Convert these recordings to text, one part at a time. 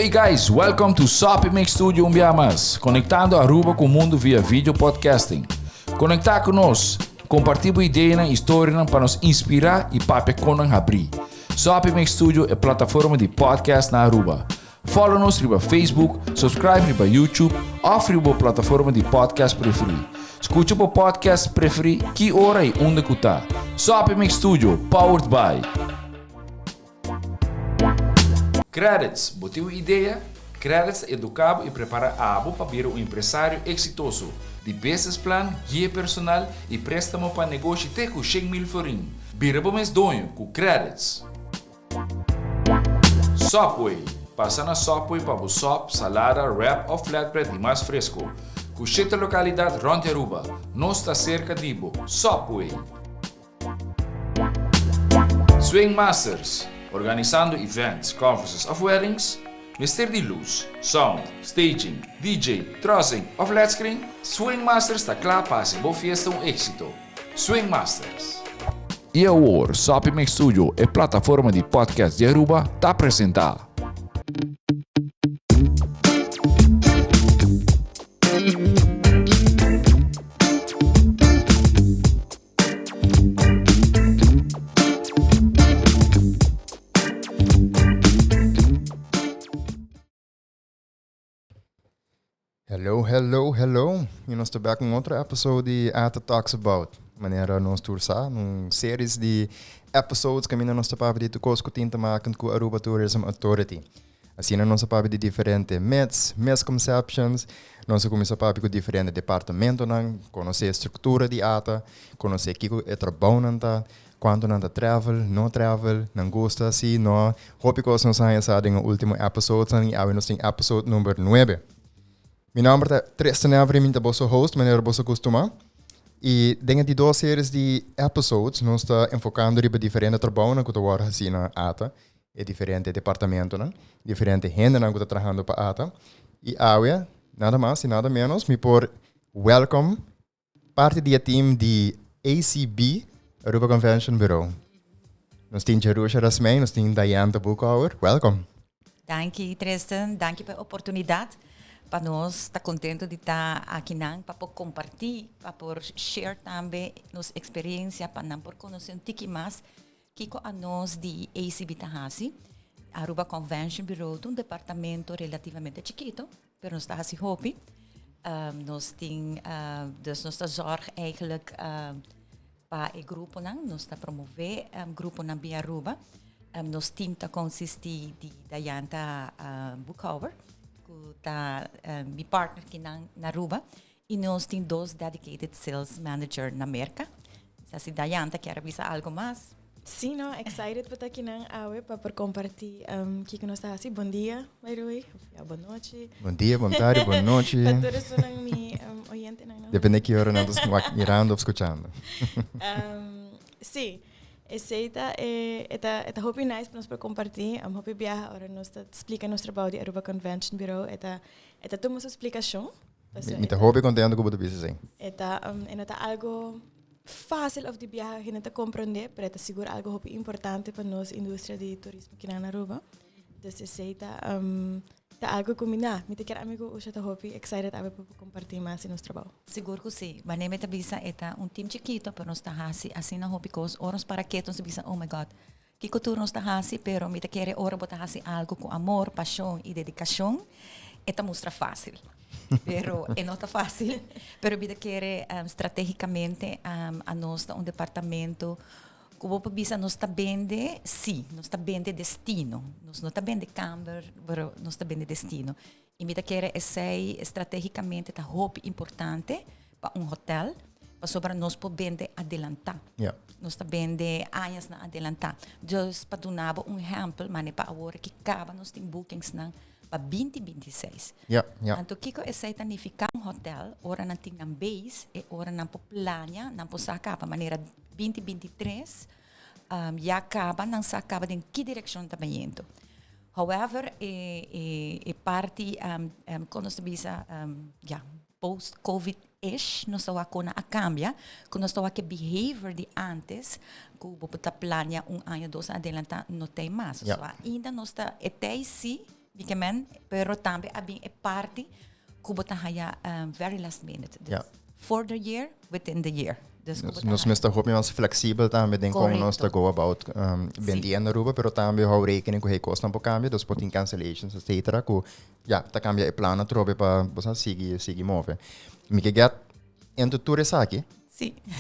Hey guys, welcome to Soppy Mix Studio un bia mas, conectando Aruba cu mundo via video podcasting. Conecta cu nos, comparti bo ideanan y storianan pa nos inspira y papia con nan habri. Soppy Mix Studio e plataforma di podcast na Aruba. Follow nos riba Facebook, subscribe riba YouTube of riba bo plataforma di podcast preferi. Scucha bo podcast preferi ki ora y unda cu ta. Soppy Mix Studio, powered by. Credits, bo tin un idea? Credits ta educa bo y prepara abo pa bira un empresario exitoso. Di business plan, guia personal y prestamo pa negoshi te cu 100,000 florin. Bira bo mes doño cu Credits. Subway, Pasa na Subway pa bo sop, salada, wrap of flatbread di mas fresco. Cu shete localidad rond di Aruba. Nos ta cerca di bo. Subway! Swing Masters, Organisando events, conferences of weddings? Mester di luz, sound, staging, DJ, trussing of led screen? Swing Masters ta cla pa haci bo fiesta un exito. Swing Masters! Y awor, Soppy Mix Studio, e plataforma di podcast di Aruba, ta presenta. Hello, hello, hello. Y nos ta back un otro episode di Ata Talks About. Manera nos tur sa, un series di episodes caminda nos ta papia di tur cos cu tin te maken cu Aruba Tourism Authority. Asina nos a papia di diferente myths, misconceptions, nos a cuminsa papia cu diferente departamentonan, conoce e structura di ata, conoce kico e trabounan ta, Cuanto nan ta travel, no travel, nan gusta si, no. Hopi cos nos a haña sa den e ultimo episodesnan y awe nos tin episode number nuebe. Mi nomber ta Tristan Every, mi ta boso host manera boso custuma. Y den e di dos series di episodes nos ta enfocando riba diferente trabounan cu ta worde haci na ata, e diferente departamentonan, diferente hendenan cu ta trahando pa ata. Y awe, nada mas y nada menos, mi por welcome Parti di e team di ACB, Aruba Convention Bureau. Nos tin Jerusha Rasmijn, nos tin Diane Boekhouwer. Welcome. Danki Tristan, danki pa e oportunidad pa nos ta contento di ta akinan pa por comparti, pa por share tambe nos experiencia pa nan por conoce un tiki mas kiko anos di ACB ta haci. Aruba Convention Bureau ta un departamento relativamente chikito. Pero nos ta hasi hopi. Um, nos tin, uh, dus nos ta zorg eigenlijk uh, pa e gruponan. Nos ta promove um, gruponan via Aruba. Um, nos team ta consisti di Dayanta uh, Boekhouwer, ku ta uh, mi partner kinan na Aruba. Y nos tin dos dedicated sales manager na Merca. Sa si Dayanta kier a bisa algo mas. Sí, no, excited pa ta akinan awe pa por comparti um, kiko nos ta hasi. Bon dia, by the way. Of ja, bon nochi. Bon dia, bon tarde, bon nochi. Pa tur esunnan mi um, oyentenan. No? Depende ki ora nan ta wak mirando of scuchando. um, sí, esey ta, e, e ta, e ta hopi nice pa nos por comparti. Um, hopi biaha ora nos ta splica nos trabou di Aruba Convention Bureau. E ta, e ta tuma su splicacion. Mi ta hopi contento cu bo ta bisa esey. E ta, e no ta algo facil of di biaha hende ta comprende, pero e ta sigur algo hopi importante pa nos industria di turismo kinan na Aruba. Dus esey ta, ta algo cu mi na, mi ta kier amigo Usha ta hopi excited awe pa por comparti mas di nos trabao. Sigur cu si. Wanneer mi ta bisa e ta un team chikito, pero nos ta haci asina hopi cos. Ora nos para keto nos ta bisa, oh my God, Kiko tur nos ta hasi, pero mi ta kere ora bo ta hasi algo ku amor, pashon i dedikashon, e ta mustra fásil. Pero e no ta fásil. Pero mi ta kere stratégikamente anos ta un departamento ku bo por bisa nos ta bende, sí, nos ta bende destino. Nos no ta bende kamber, pero nos ta bende destino. I mi ta kere esei stratégikamente ta hopi importante pa un hotel, pasobra nos por bende adelantá. Ja. Nos ta bende añasnan adelantá. Dus pa duna bo un ehèmpel, mane pa awor ki kaba nos tin bookingsnan pa binti binti seis. Ja, ja. Anto kiko esei ta nifiká un hotel ora nan tin nan base, e ora nan por plania, nan por sa kaba manera 2023, ya kaba nan sa kaba den ki direkshon ta bayendo. However, e e e parti kon nos ta bisa ya post covid ish nos ta wak kon a kambia ku nos ta wak e behavior di antes ku bo por ta plania un aña dos adelanta no ta e mas. So ainda nos ta e tei si. Mi ke men, pero tambe a bin e parti ku bo ta haya very last minute. Dus for the year, within the year. Dus ku bo ta Nos haya. mester hopi mas fleksibel tambe den kon nos ta Korekto. go about bendiendo Aruba, pero tambe hou rekening ku hey kosnan por kambia, dus por tin cancellations etcetera ku ya ta kambia e plan atrobe pa bo sa sigui sigui move. Mi ke get into tur esaki.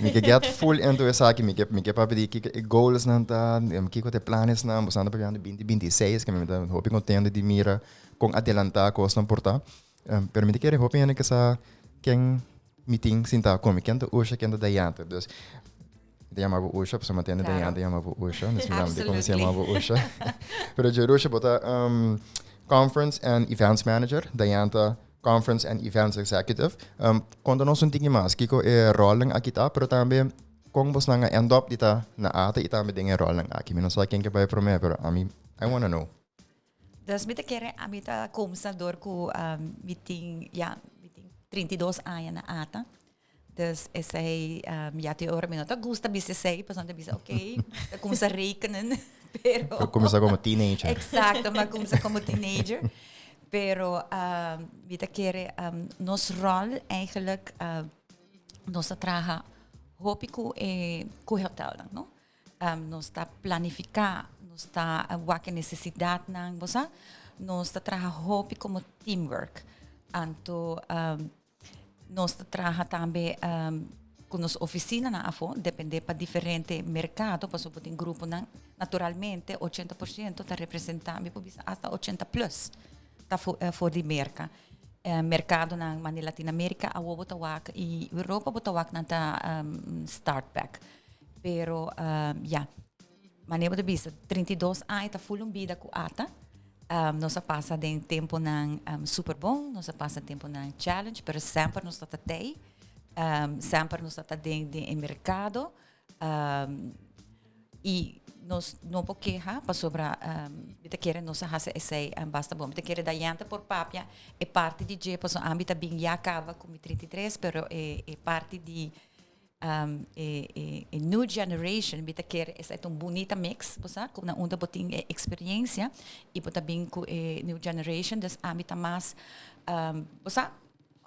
Mi ke get full into esaki, mi ke papia di kiko e goalsnan ta, kiko ta e planesnan, boso ta papiando 2026, ke mi ta hopi contento di mira kon adelanta kosnan por ta. Pero mi ta kere hopi hende ke sa ken mi tin sinta ku mi, ken ta Usha, ken ta Dayanta. Dus mi ta yama bo Usha, pasobra mi a tende Dayanta yama bo Usha, dus mi tambe ta yama bo Usha. Pero Jerusha, bo ta Conference and Events Manager, Dayanta Conference and Events Executive. Konta nos un tiki mas, kiko e rolnan aki ta, pero tambe kon bosnan a end up di ta na ata i tambe den e rolnan aki. Mi no sa ken ke bai promé, pero ami, I wanna know. Dus mi ta kere, ami ta kumsa dor ku mi tin, ya, mi tin 32 aña na ata. Dus esei, ya te ora mi no ta gusta bisa esei, pasobra mi ta bisa, ok, ta kumsa rekenen, pero... Ta kumsa komo teenager. Exacto, mi a kumsa komo teenager. Pero mi ta kere, nos rol eigenlijk, nos ta traha hopi ku e, ku e hotelnan, no? Nos ta planifiká, nos ta wak e nesesidatnan, bo sa? Nos ta traha hopi komo teamwork. Anto Nos ta traha tambe ku nos ofisinanan afó, dependé pa diferente merkado, pasobra bo tin gruponan, naturalmente 80% ta representá, mi por bisa asta 80 plus ta for di Merka. Merkadonan manera Latinoamérika awor bo ta wak i Europa bo ta wak nan ta start back. Pero ya. Manera bo ta bisa, 32 aña ta ful un bida ku ata. Nos a pasa den temponan super bon, nos a pasa temponan challenge, pero semper nos ta tei, semper nos ta den den e merkado. I nos no por keha pasobra mi ta kere nos a hasi esei basta bon. Mi ta kere Dayanta por papia e parti di dje pasobra ami ta bin ya kaba ku mi 33, pero e parti di E new generation mi ta kere esei ta un bunita mix, bo sa, ku na unda bo tin e experiencia i bo ta bin ku e new generation, dus ami ta mas, bo sa,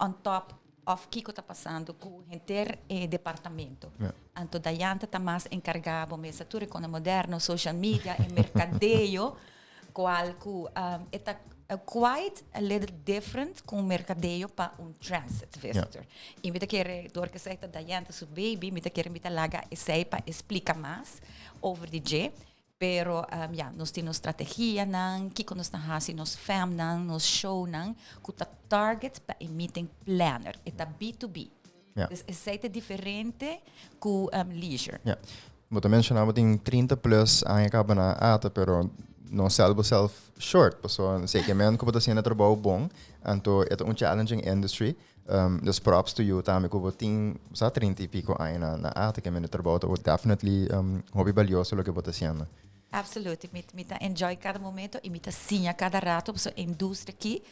on top of kiko ta pasando ku henter e departamento. Anto Dayanta ta mas enkargá bo mesa tur e kona moderno, social media, e merkadeo, Cual cu e ta quite a little different cu un mercadeo pa un transit visitor. Y mi ta kere, door cu esey ta Dayanta su baby, mi ta kere mi ta laga esey pa e splica mas over di dje. Pero ya, nos tin nos strategianan, kico nos ta haci, nos famnan, nos shownan, cu ta target pa e meeting planner. E ta B2B. Dus esey ta diferente cu leisure. Ja. Bo ta menciona bo tin 30 plus aña caba na ATA, pero no sell bo self short. Paso zekermente cu bo ta haciendo trabou bon, anto e ta un challenging industry. Dus props to you tambe cu bo tin sa 30 y pico aña na ATA, ke mende trabou ta definitely hopi balioso loke bo ta haciendo. Absolutely. Mi ta enjoy cada momento y mi ta siña cada rato, pasobra e industria aki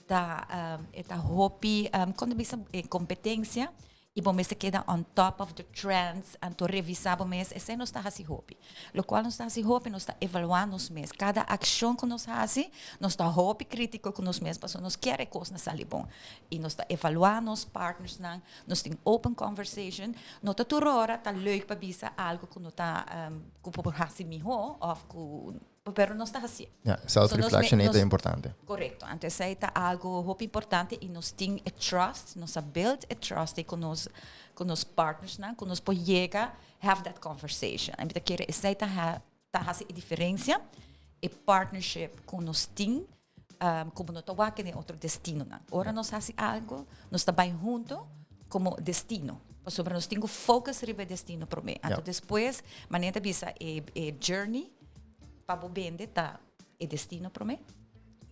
ta e ta hopi kon ta bisa e competencia y bo mester keda on top of the trends anto revisa bo mes esei nos ta haci hopi locual nos ta haci hopi nos ta evalua nos mes cada accion cu nos haci nos ta hopi critico cu nos mes pasobra nos kier e cosnan sali bon y nos ta evalua nos partnersnan nos tin open conversation no ta tur ora ta leuk pa bisa algo cu no ta cu por haci miho of cu Pero nos ta hacié. Ja, self-reflection So ta importante. Correcto. Anto esey ta algo hopi importante y nos tin e trust, nos a build e trust ey cu nos, cu nos partnersnan, cu nos por yega have that conversation. En mi ta kere esey ta ha, ta haci e diferencia, e partnership cu nos tin, cu bo no ta wak den otro destinonan. Ora nos haci algo, nos ta bay hunto como destino. Pasobra nos tin cu focus riba e destino prome. Anto despues, manera ta bisa e, e journey, Pa bo bende ta e destino promé,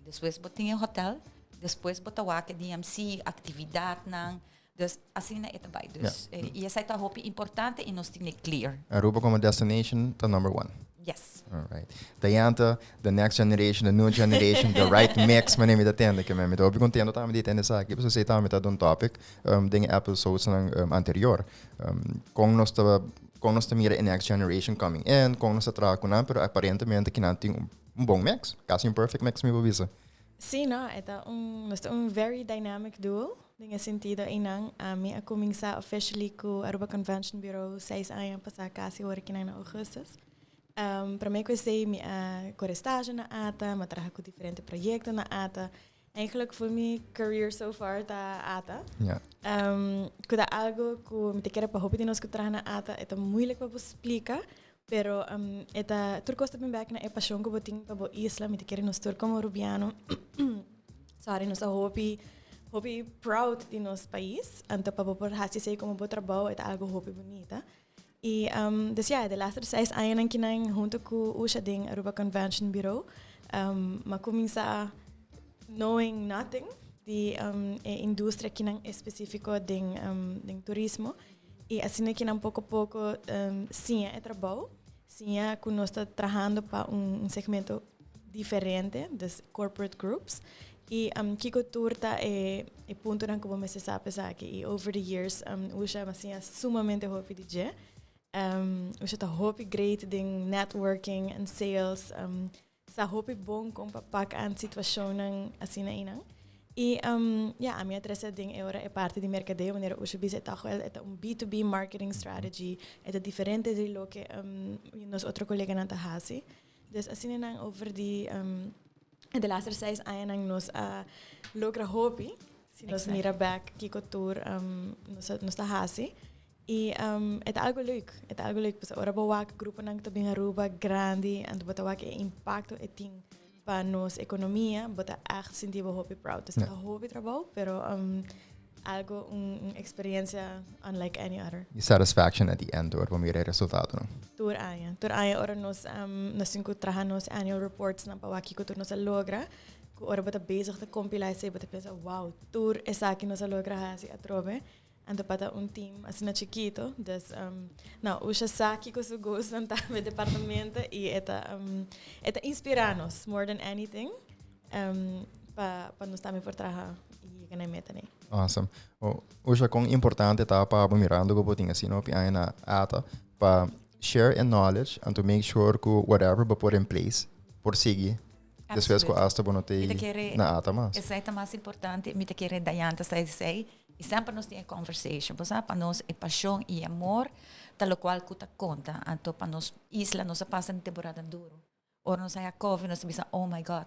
despues bo tin e hotel, despues bo ta wak e DMC, actividadnan. Dus asina e ta bai. Dus y esai ta hopi importante y nos tin e clear. Aruba como destination ta number one. Yes. All right. Dayanta, the next generation, the new generation, the right mix, manera mi ta tende ke mi ta hopi contento tambe di tende esaki, pasobra esei tambe ta un topic den e episodesnan anterior. Con nos ta Kon nos ta mira e next generation coming in, kon nos ta traha ku nan, pero aparentemente kinan tin un bon mix, kasi un perfect mix mi por bisa. Sí, no, e ta un, nos ta un very dynamic duo. Den e sentido einan, ami a cuminsa officially cu Aruba Convention Bureau 6 aña pasa casi ora aki na augustus. Prome cu esey mi a core stage na ATA, mi a traha cu diferente proyecto na ATA. Eigenlijk for mi career so far ta ATA. Cu ta algo cu mi ta kere pa hopi di nos cu traha na ATA, e ta moeilijk pa bo splica, pero e ta tur cos ta bin back na e pasion cu bo tin pa bo isla. Mi ta kere nos tur como Rubiano, sorry, nos ta hopi hopi proud di nos pais. Anto pa bo por haci esey como bo trabou, e ta algo hopi bunita. Y dus ja, de laatste 6 aña akinan hunto cu Usha den Aruba Convention Bureau, m'a cuminsa knowing nothing di e industria akinan specifico den turismo. Y asina akinan poco poco siña e trabou, siña cu nos ta trahando pa un segmento diferente, dus corporate groups. Y kico tur ta e puntonan cu bo mester sa esaki. Y over the years, Usha a siña sumamente hopi di dje. Usha ta hopi great den networking and sales. Sa hopi bon con pa pak aan situacionnan asina einan. Y ja, ami a trece den e ora e parti di mercadeo, manera Usha bisa, e toch wel e ta un B2B marketing strategy, e ta diferente di loke nos otro coleganan ta hasi. Dus asina nan over di de laatste 6 aña nos a logra hopi, si nos mira back kiko tur nos ta hasi. Y e ta algo leuk, e ta algo leuk. Pues ora bo wak gruponan ta bin Aruba grandi, en bo ta wak e impacto e tin pa nos economia, bo ta echt sinti bo hopi proud. Dus ta hopi trabou, pero algo un experiencia unlike any other. Y satisfaction at the end, ora bo mira e resultado, no? Tur aña. Tur aña ora nos tin cu traha nos annual reports nan pa wak kico tur nos a logra. Cu ora bo ta bezig ta compila esey, bo ta pensa, "Wow, tur esaki nos a logra hasi atrobe." Anto pa ta un team asina chikito. Dus nou, Usha sa kico su goals nan ta e departamento y e ta inspira nos more than anything. Pa nos tambe por traha y yega na e meta nan. Awesome. Oh, Usha, con importante ta pa bo, mirando cu bo tin asina hopi aña na ATA, pa share e knowledge and to make sure cu whatever bo put in place por sigui despues cu hasta bo no Mi ta te kere na ATA mas? Esey ta mas importante. Mi ta kere Dayan ta esey. Y semper nos tin conversation. Bo sabi, pa nos e pasion y amor, ta locual cu ta conta. Anto pa nos isla, nos a pasa un temporada duro. Ora nos haya COVID, nos bisa, "Oh my God.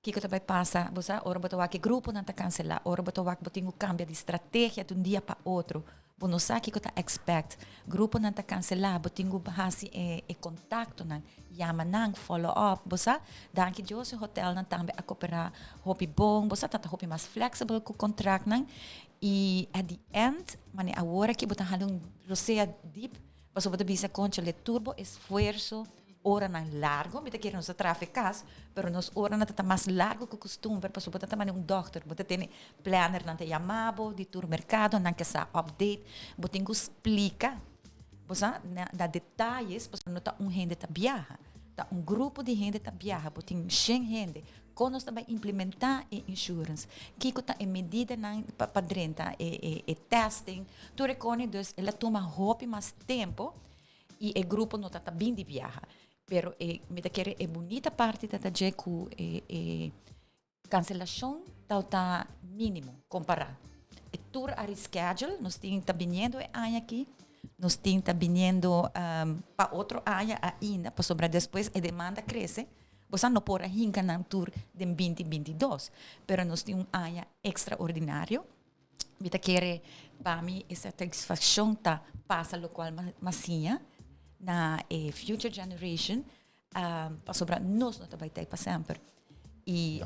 Kico ta bay pasa?" Bo sabi, ora bo ta wak e gruponan ta cancela. Ora bo ta wak bo tin cu cambia di strategia di un dia pa otro. Bo no sa kico ta expect. Gruponan ta cancela, bo tin cu hasi e contactonan, yama nan, follow up. Bo sa, danki Dios, e hotelnan tambe a coopera hopi bon. Bo sa, ta hopi mas flexible cu contractnan. Y at the end, mane awor aki bo ta hala un rosea diep, paso bo ta bisa, "Conchale, tur bo esfuerso, oranan largo." Mi ta kere nos ta traha cas, pero nos oranan ta mas largo cu custumber, paso bo ta mane un dokter, bo ta tene planner nan ta yama bo, di tur mercado, nan ke sa update, bo tin cu splica, bo sa, na detalles, paso no ta un hende ta viaha, ta un grupo di hende ta viaha, bo tin 100 hende. Con nos ta bay implementa e insurance? Kico ta e medidanan pa drenta e testing? Tur e cosnan, dus el a tuma hopi mas tempo y e grupo no ta bin di viaha. Pero mi ta kere e bunita parti ta dje cu e cancelacion ta minimo compara. E tur a reschedule, nos tin ta biniendo e aña aki, nos tin ta biniendo pa otro aña ainda, pasobra despues e demanda crece, bo no por a hinca nan tur den 2022, pero nos tin un aña extraordinario. Mi ta kere pa mi e satisfaccion ta pasa locual m'a siña na e future generation, pasobra nos no ta bay pa semper. Y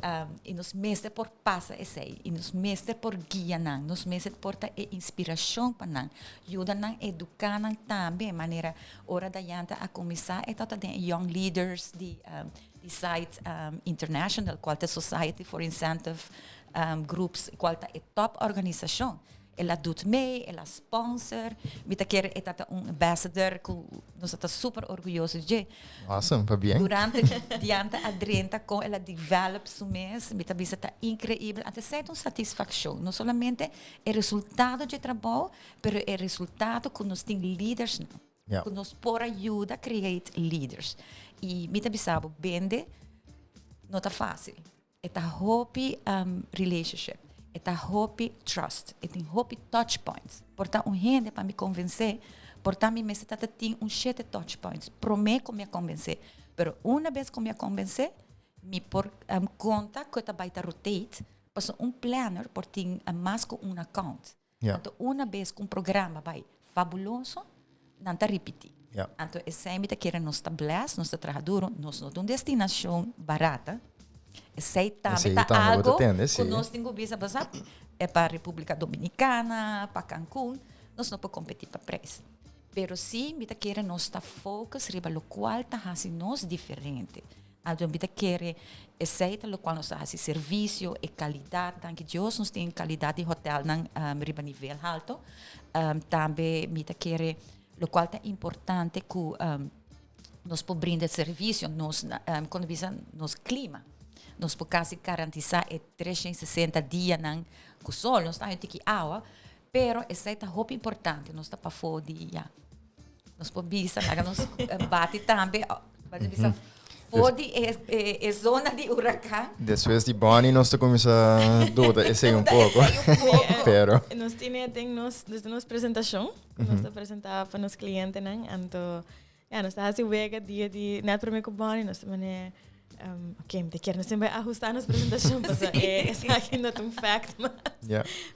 nos mester por pasa esey, y nos mester por guia nan, nos mester por ta e inspiracion pa nan, yuda nan, educa nan tambe, manera ora Dayan ta a cuminsa, e ta den Young Leaders di SIGHT International, cual ta Society for Incentive Groups, cual ta e top organisacion. El a doet mee, el a sponsor. Mi ta kere e ta un ambassador cu nos ta super orguyoso dje. Awesome, pabien. Durante diante a drenta con el a develop su mes, mi ta bisa ta increibel. Anto esey ta un satisfaccion, no solamente e resultado di trabou, pero e resultado cu nos tin leaders, cu nos por ayuda create leaders. Y mi ta bisa bo, bende no ta facil. E ta hopi relationship, e ta hopi trust, e tin hopi touch points. Por ta un hende pa mi convence, por ta mi mester ta tin un shete touch points prome cu mi a convence. Pero una bes cu mi a convence, mi por conta cu e ta bay ta rotate, pasobra un planner por tin mas cu un account. Anto una bes cu un programa bay fabuloso, nan ta ripiti. Anto esey mi ta kere nos ta bless, nos ta traha duro, nos no ta un destinacion barata. Esey tambe ta algo cu nos tin cu bisa basa, e pa Republica Dominicana, pa Cancun, nos no por competi pa prijs. Pero si mi ta kere nos ta focus riba locual ta haci nos diferente. Anto mi ta kere esei ta lokual nos ta hasi, servisio, e kalidat. Danki Dios nos tin kalidat di hotelnan riba nivel halto. Tambe mi ta kere lokual ta importante ku nos por brinda servisio, nos kono bisa nos klima. Nos por kasi garantisá e 360 dianan ku sol, nos ta haña un tiki awa, pero esei ta hopi importante, nos ta pafó di ya. Nos por bisa, laga nos bati tambe, bati bisa for di e, e, e zona di huracan. Despues di Bonnie nos ta cuminsa duda esey un poco. Pero Nos tiene den nos, desde nos presentacion, nos ta presenta pa nos clientenan, anto ja, nos ta haci wega dia di net prome cu Bonnie, nos ta mane ok, mi ta kier nos tin bai ahusta nos presentacion pasobra e esaki no ta un fact mas.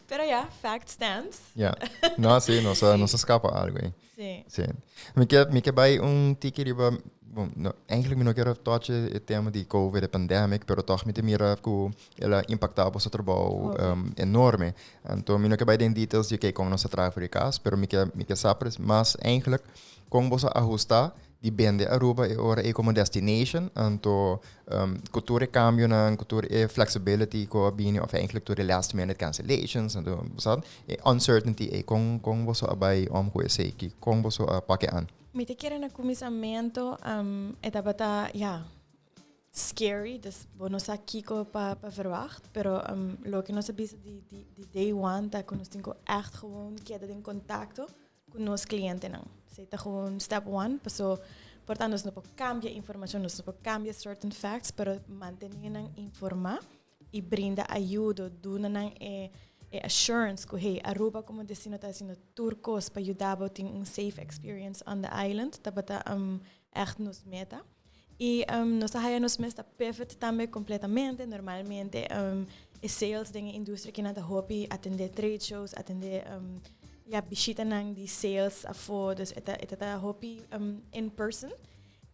Pero ja, fact stands. Ja. No, sí, nos a, nos a scapa algo ahí. Sí. Sí. Mi ke bai un tiki riba, bon, no, eigenlijk mi no kier touch e tema di COVID, e pandemic, pero toch mi te mira ku el a impacta boso trabou enorme. Anto mi no ke bai den details di okay, kon nos a traha for di kas, pero mi ke sa mas eigenlijk kon boso a ahusta di bende Aruba e ora ei como destination, anto cu tur e cambionan, cu tur e flexibility cu a bini, of eigenlijk tur e last minute cancellations, anto bo sa, e uncertainty ei, con boso a bai om cu esei, con boso a pake an? Mi ta kere na cuminsamentu e tabata, ya, scary, dus bo no sa kico pa verwacht, pero loke nos a bisa di day one ta cu nos tin cu echt gewoon keda den contacto cu nos clientenan. Esey ta gewoon step one, paso por ta nos no por cambia informacion, nos no por cambia certain facts, pero mantene nan informa y brinda ayudo, duna nan e assurance cu hey, Aruba como destino ta haciendo tur cos pa yuda bo tin un safe experience on the island, tabata echt nos meta. Y nos a haya nos mes ta pivot tambe completamente. Normalmente e sales den e industria kinan ta hopi atende trade shows, atende ya, bishitanan di sales afo, dus e ta hopi in person.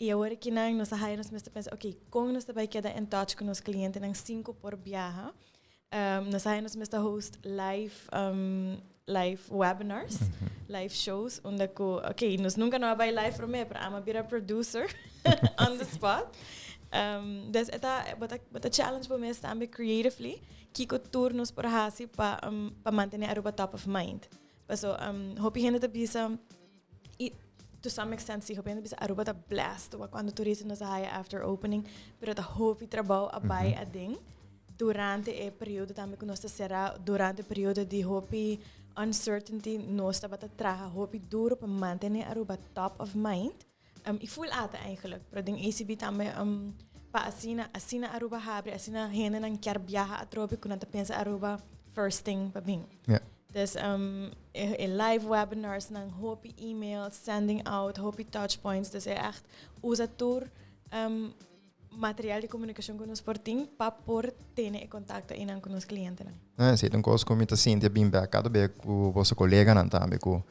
Y awor kinan nos a haya nos mes ta pensa, ok, con nos ta bay keda in touch cu nos clientenan sin cu por viaja? Nos a haya nos mes ta host live webinars, live shows, unda cu, ok, nos nunca no a bay live prome, pero ami a bira producer on the spot. Dus e ta challenge pa mes tambe creatively, kiko tur nos por hasi pa mantene Aruba top of mind. So, hopi hende ta bisa, y to some extent si, hopi hende bisa Aruba ta blessed, wa cuanto turista nos a haya after opening, pero ta hopi trabou a bay aden durante e periodo tambe cu nos ta cera, durante e periodo di hopi uncertainty, nos tabata traha hopi duro pa mantene Aruba top of mind. Y full ATA eigenlijk, pero den ACB tambe pa asina Aruba habri, asina hendenan kier viaja atrobe cu nan ta pensa Aruba first thing pa bin. Dus e live webinars nan, hopi emails, sending out, hopi touch points, dus e echt usa tur material di comunicacion cu nos por tin pa por tene e contacto einan cu nos clientenan. No, esey ta un cos cu mi ta sinti bin bek cada bes cu boso coleganan tambe cu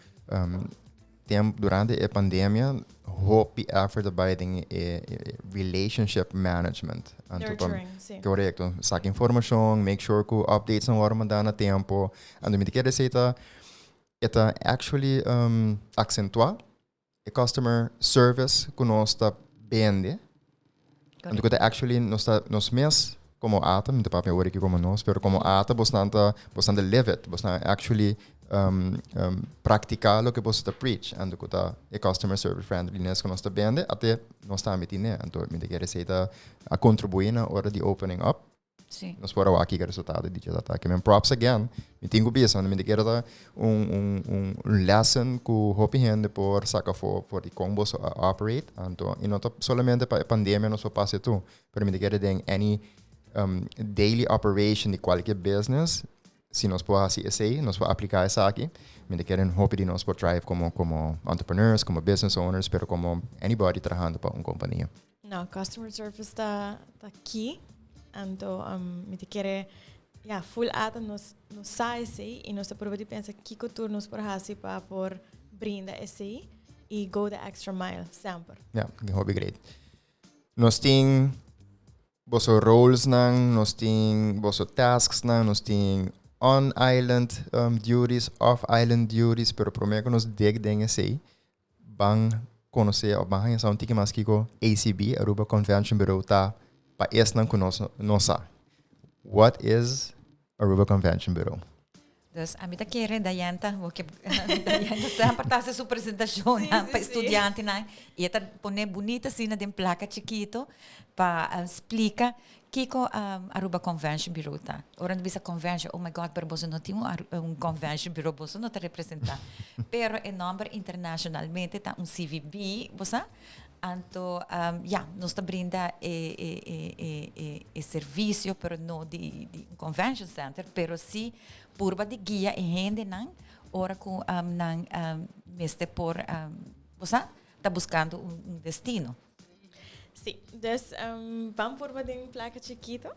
durante e pandemia hopi effort a bay den e relationship management. Anto Nurturing, si. Correcto. Saca informacion, make sure cu updates nan wordo manda na tempo. Anto mi ta kere esey ta e ta actually accentua e customer service cu nos ta bende. Anto cu ta actually nos ta nos mes como ATA, mi ta papia awor aki como nos, pero como ATA bosnan ta live it, bosnan actually practica loke boso ta preach. Anto cu ta e customer service friendliness cu nos ta bende, ate nos tambe tine. Anto mi ta kere esey ta a contribui na ora di opening up. Nos por a wak kiko resultado di dje ta. Ke men props again. Mi tin ku bisa, mi ta kere ta un lesson ku hopi hende por saka for di kon boso a operate. Anto, i no ta solamente pa e pandemia nos por pasa tu, pero mi ta kere den any Daily operation di cualkier business, si nos por haci esey, nos por aplica esaki, mi ta kere hopi di nos por thrive como entrepreneurs, como business owners, pero como anybody trahando pa un compania. No, customer service ta key. Anto, mi ta kere, ja, full ATA nos sa esey y nos ta purba di pensa kico tur nos por haci pa por brinda esey y go the extra mile semper. Ja, hopi great. Nos tin boso roles nan, nos tin boso tasks nan, nos tin on island duties, off island duties, pero prome cu nos dig den esey, ban conoce of ban haña un tiki mas kico ACB, Aruba Convention Bureau, ta pa esnan cu nos no sa. What is Aruba Convention Bureau? Dus ami ta kere Dayanta, porque Dayanta semper ta haci su presentacion pa studiantenan y e ta pone bunita asina den placa chikito pa splica kico Aruba Convention Bureau ta. Ora nan bisa convention, oh my God, pero boso no tin un convention bureau, boso no ta representa. Pero e nomber internacionalmente ta un CVB, bo sa? Anto, ja, nos ta brinda e servicio, pero no di un convention center, pero si purba di guia e hendenan ora cu nan mester por, bo sa, ta buscando un destino. Si, dus ban purba den placa chikito.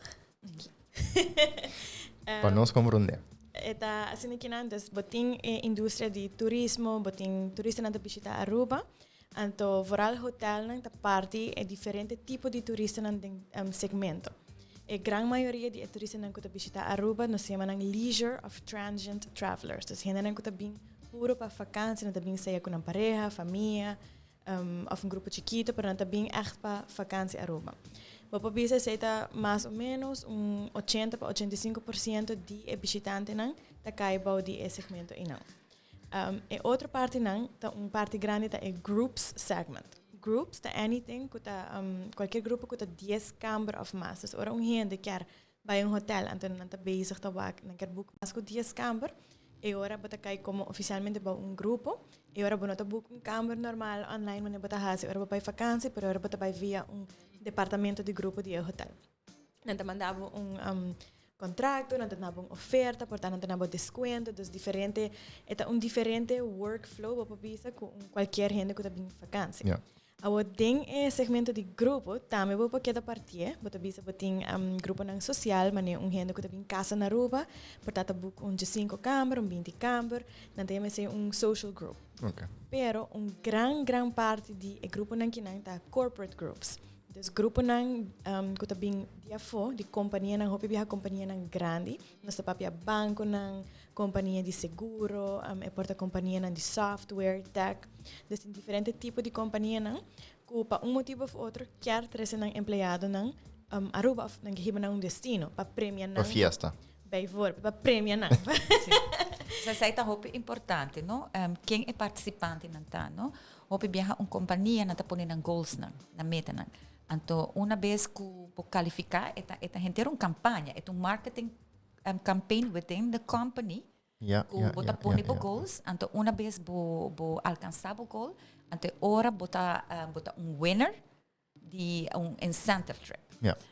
Pa nos comprende. E ta asina kinan, dus bo tin e industria di turismo, bo tin turistanan ta bishita Aruba, anto vooral hotelnan ta parti e diferente tipo di turistanan den segmento. E gran mayoria di e turistanan cu ta bishita Aruba nos yama nan leisure of transient travelers. Dus hendenan cu ta bin puro pa vakantie, nan ta bin sea cu nan pareha, famia, of un grupo chikito, pero nan ta bin echt pa vakantie Aruba. Bo por bisa esey ta mas o menos un 80 pa 85% di e bishitantenan ta cay bou di e segmento einan. E otro partinan ta un parti grandi ta e groups segment. Groups ta anything cu ta cualkier grupo cu ta 10 kamber of mas. Dus ora un hende kier bay un hotel, anto nan ta bezig ta wak, nan kier boek mas cu 10 kamber, e ora bo ta cay como oficialmente bou un grupo, e ora bo no ta boek un kamber normal online wanneer bo ta haci ora bo bay vakantie, pero e ora bo ta bay via un departamento di grupo di e hotel. Nan ta manda bo un contracto, nan ta duna bo un oferta, por ta nan ta duna bo descuento, dus diferente, e ta un diferente workflow bo por bisa cu un cualkier hende cu ta bin vakantie. Awor den e segmento di grupo tambe bo por keda partié, bo ta bisa bo tin gruponan social, manera un hende cu ta bin casa na Aruba, por ta ta boek un diescinco kamber, un 20 kamber, nan ta yama esey un social group. Pero un gran gran parti di e gruponan kinan ta corporate groups. Dus gruponan cu ta bin di afo, di companianan, hopi biaha companianan grandi, nos ta papia banconan, compania di seguro, e por ta companianan di software, tech, dus tin diferente tipo di companianan cu pa un motibo of otro kier trece nan empleadonan Aruba of nan ke hiba nan un destino pa premia nan. Pa fiesta. Bijvoorbeeld, pa premia nan. Sí. Esei ta hopi importante, no? Ken e participantenan ta, no? Hopi biaha un compania nan ta pone nan goalsnan, nan metanan. Anto una bes cu bo califica e ta henter un campaña, e ta un marketing campaign within the company cu bo ta pone bo goals, anto una bes bo alcansa bo goal, anto e ora bo ta un winner di un incentive trip.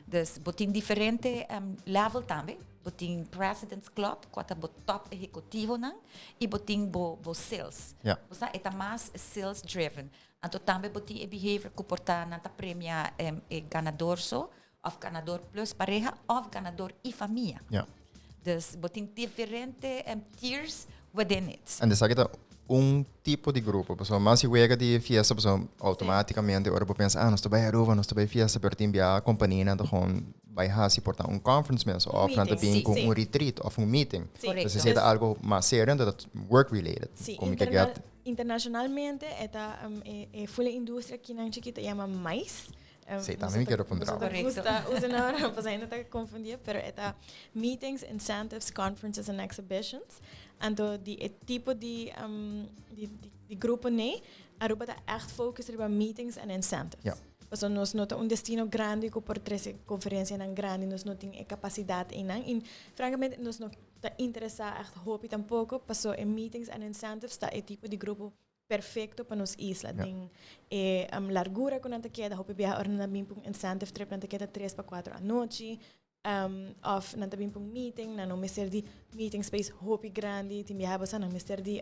Dus bo tin diferente level tambe. Bo tin President's Club, cu ta bo top ehecutivonan, y bo tin bo sales. Osea, e ta mas sales driven. Anto tambe bo tin e behavior cu por ta nan ta premia e ganador so, of ganador plus pareha, of ganador y famia. Dus bo tin diferente tiers within it. En esaki ta un tipo di grupo. Pasobra mas si wega di fiesta, pasobra automaticamente ora bo pensa, ah, nos ta bay Aruba, nos ta bay fiesta, pero tin bia compania nan ta gewoon bay haci por ta un conference mes, of nan ta bin cu un retreat of un meeting. Correcto. Entonces esey ta algo mas serio, anto ta work related. Si, Como que get internacionalmente e ta e full industria kinan chikito yama MICE. Si, tambe mi kier puntra. Correcto. Gusta usa ahora, pues ainda ta confundi, pero e ta meetings, incentives, conferences and exhibitions. Anto di e tipo di grupo nee, Aruba ta echt focus riba meetings and incentives. Paso nos no ta un destino grandi cu por trece conferencianan grandi, nos no tin e capacidad einan. Y francamente nos no ta interesa echt hopi tampoco, paso e meetings and incentives ta e tipo di grupo perfecto pa nos isla. Den e largura cu nan ta keda, hopi biaha ora nan bin pa un incentive trip, nan ta keda 3 pa 4 anochi. Of nan ta bin pa un meeting, nan no mester di meeting space hopi grandi, tin biaha bosa nan mester di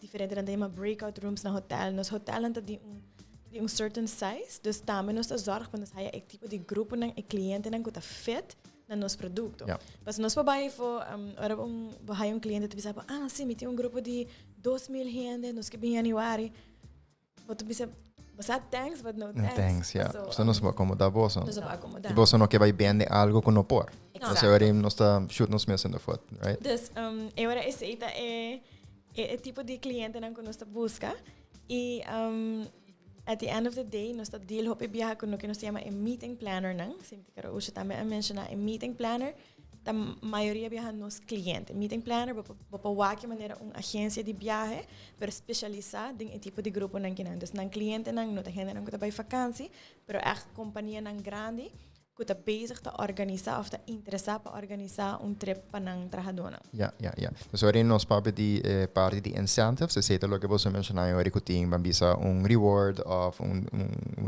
diferente, nan ta yama breakout rooms na hotel. Nos hotelnan ta di un certain size, dus tambe nos ta zorg pa nos haya e tipo di gruponan, e clientenan cu ta fit na nos producto. Pas nos por bay for, ora bo haya un cliente ta bisa bo, "Ah, si, mi tin un grupo di 2000 hende, nos ke bin januari." Bo ta bisa, bo sa thanks, but no No thanks. Thanks, ja. So, So nos por acomoda boso. Nos por acomoda. Y boso no ke bay bende algo cu no por. Exacto. So nos ta shoot nos mes in the foot, right? Dus e ora esey ta e tipo di clientenan cu nos ta busca. Y at the end of the day, nos ta deal hopi biaha cu loke nos ta yama e meeting planner nan. Sinti cu Usha tambe a menciona e meeting planner. Ta mayoria biaha nos cliente. Meeting planner, bo por wak manera un agencia di viahe, pero specialisa den e tipo di gruponan kinan. Dus nan clientenan no ta hendenan cu ta bay vakantie, pero echt companianan grandi cu ta bezig ta organisa of ta interesa pa organisa un trip pa nan trahadornan. Ja. Dus waarin nos papia di parti di incentives, esey ta loke bo a menciona ora cu tin ban bisa un reward of un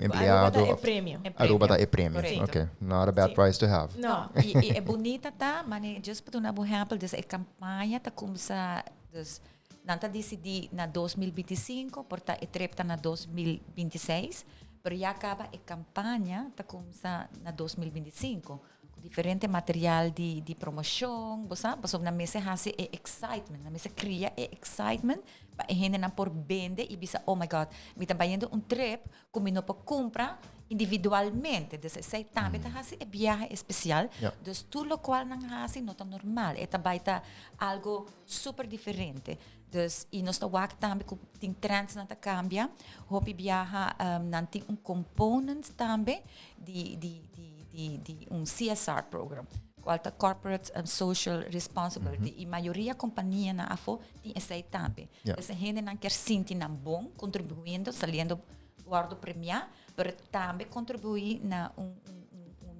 empleado. Aruba ta e of premio. E Aruba ta e premio. Correcto. Okay, not a bad price to have. No. E e bunita ta, mane, just pa duna un ehempel, dus e campaña ta cuminsa, dus nan ta decidi na 2025, por ta e trip ta na 2026, pero ya caba e campaña ta cuminsa na 2025 cu diferente material di promocion, bo sabi, pasobra nan mester haci e excitement, nan mester cria e excitement pa e hendenan por bende y bisa, "Oh my God, mi ta bayendo un trip cu mi no por cumpra individualmente." Dus esey tambe ta haci e viahe especial. Dus tur locual nan haci no ta normal. E ta bay ta algo super diferente. Dus, y nos ta wak tambe cu tin trends nan ta cambia. Hopi biaha nan tin un component tambe di un CSR program, cual ta Corporate Social Responsibility. Y mayoria companianan afo tin esey tambe. Dus hendenan kier sinti nan bon, contribuyendo, saliendo wordo premia, pero tambe contribui na un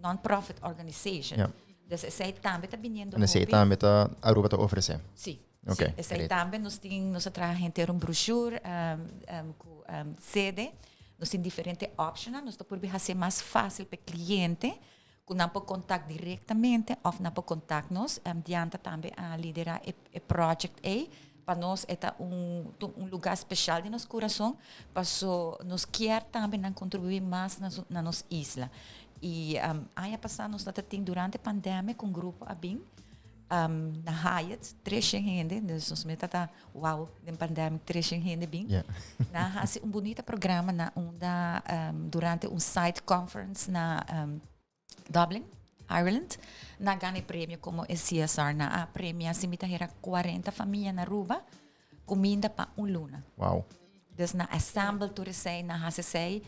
non-profit organization. Dus esey tambe ta biniendo En esey hopi. Tambe ta Aruba ta ofrece. Si. Ok, Si, esey great. Tambe nos tin, nos a traha henter un brochure cu sede. Nos tin diferente options, nos ta por haci mas facil pa cliente, cu nan por contact directamente of nan por contact nos. Dianta tambe a lidera e project ey. Pa nos e ta un lugar special den nos curason, paso nos kier tambe nan contribui mas na nos isla. Y aña pasa nos tin durante e pandemia cu un grupo a bin na Hyatt, 300 hende, dus nos meta ta, wow, den pandemia, 300 hende bin. Nan a haci un bunita programa na unda durante un site conference na Dublin, Ireland. Nan a gana premio como e CSR. Nan a premia si mi ta hera 40 famia na Aruba, cuminda pa un luna. Dus nan a assemble tur esey, nan a haci esey.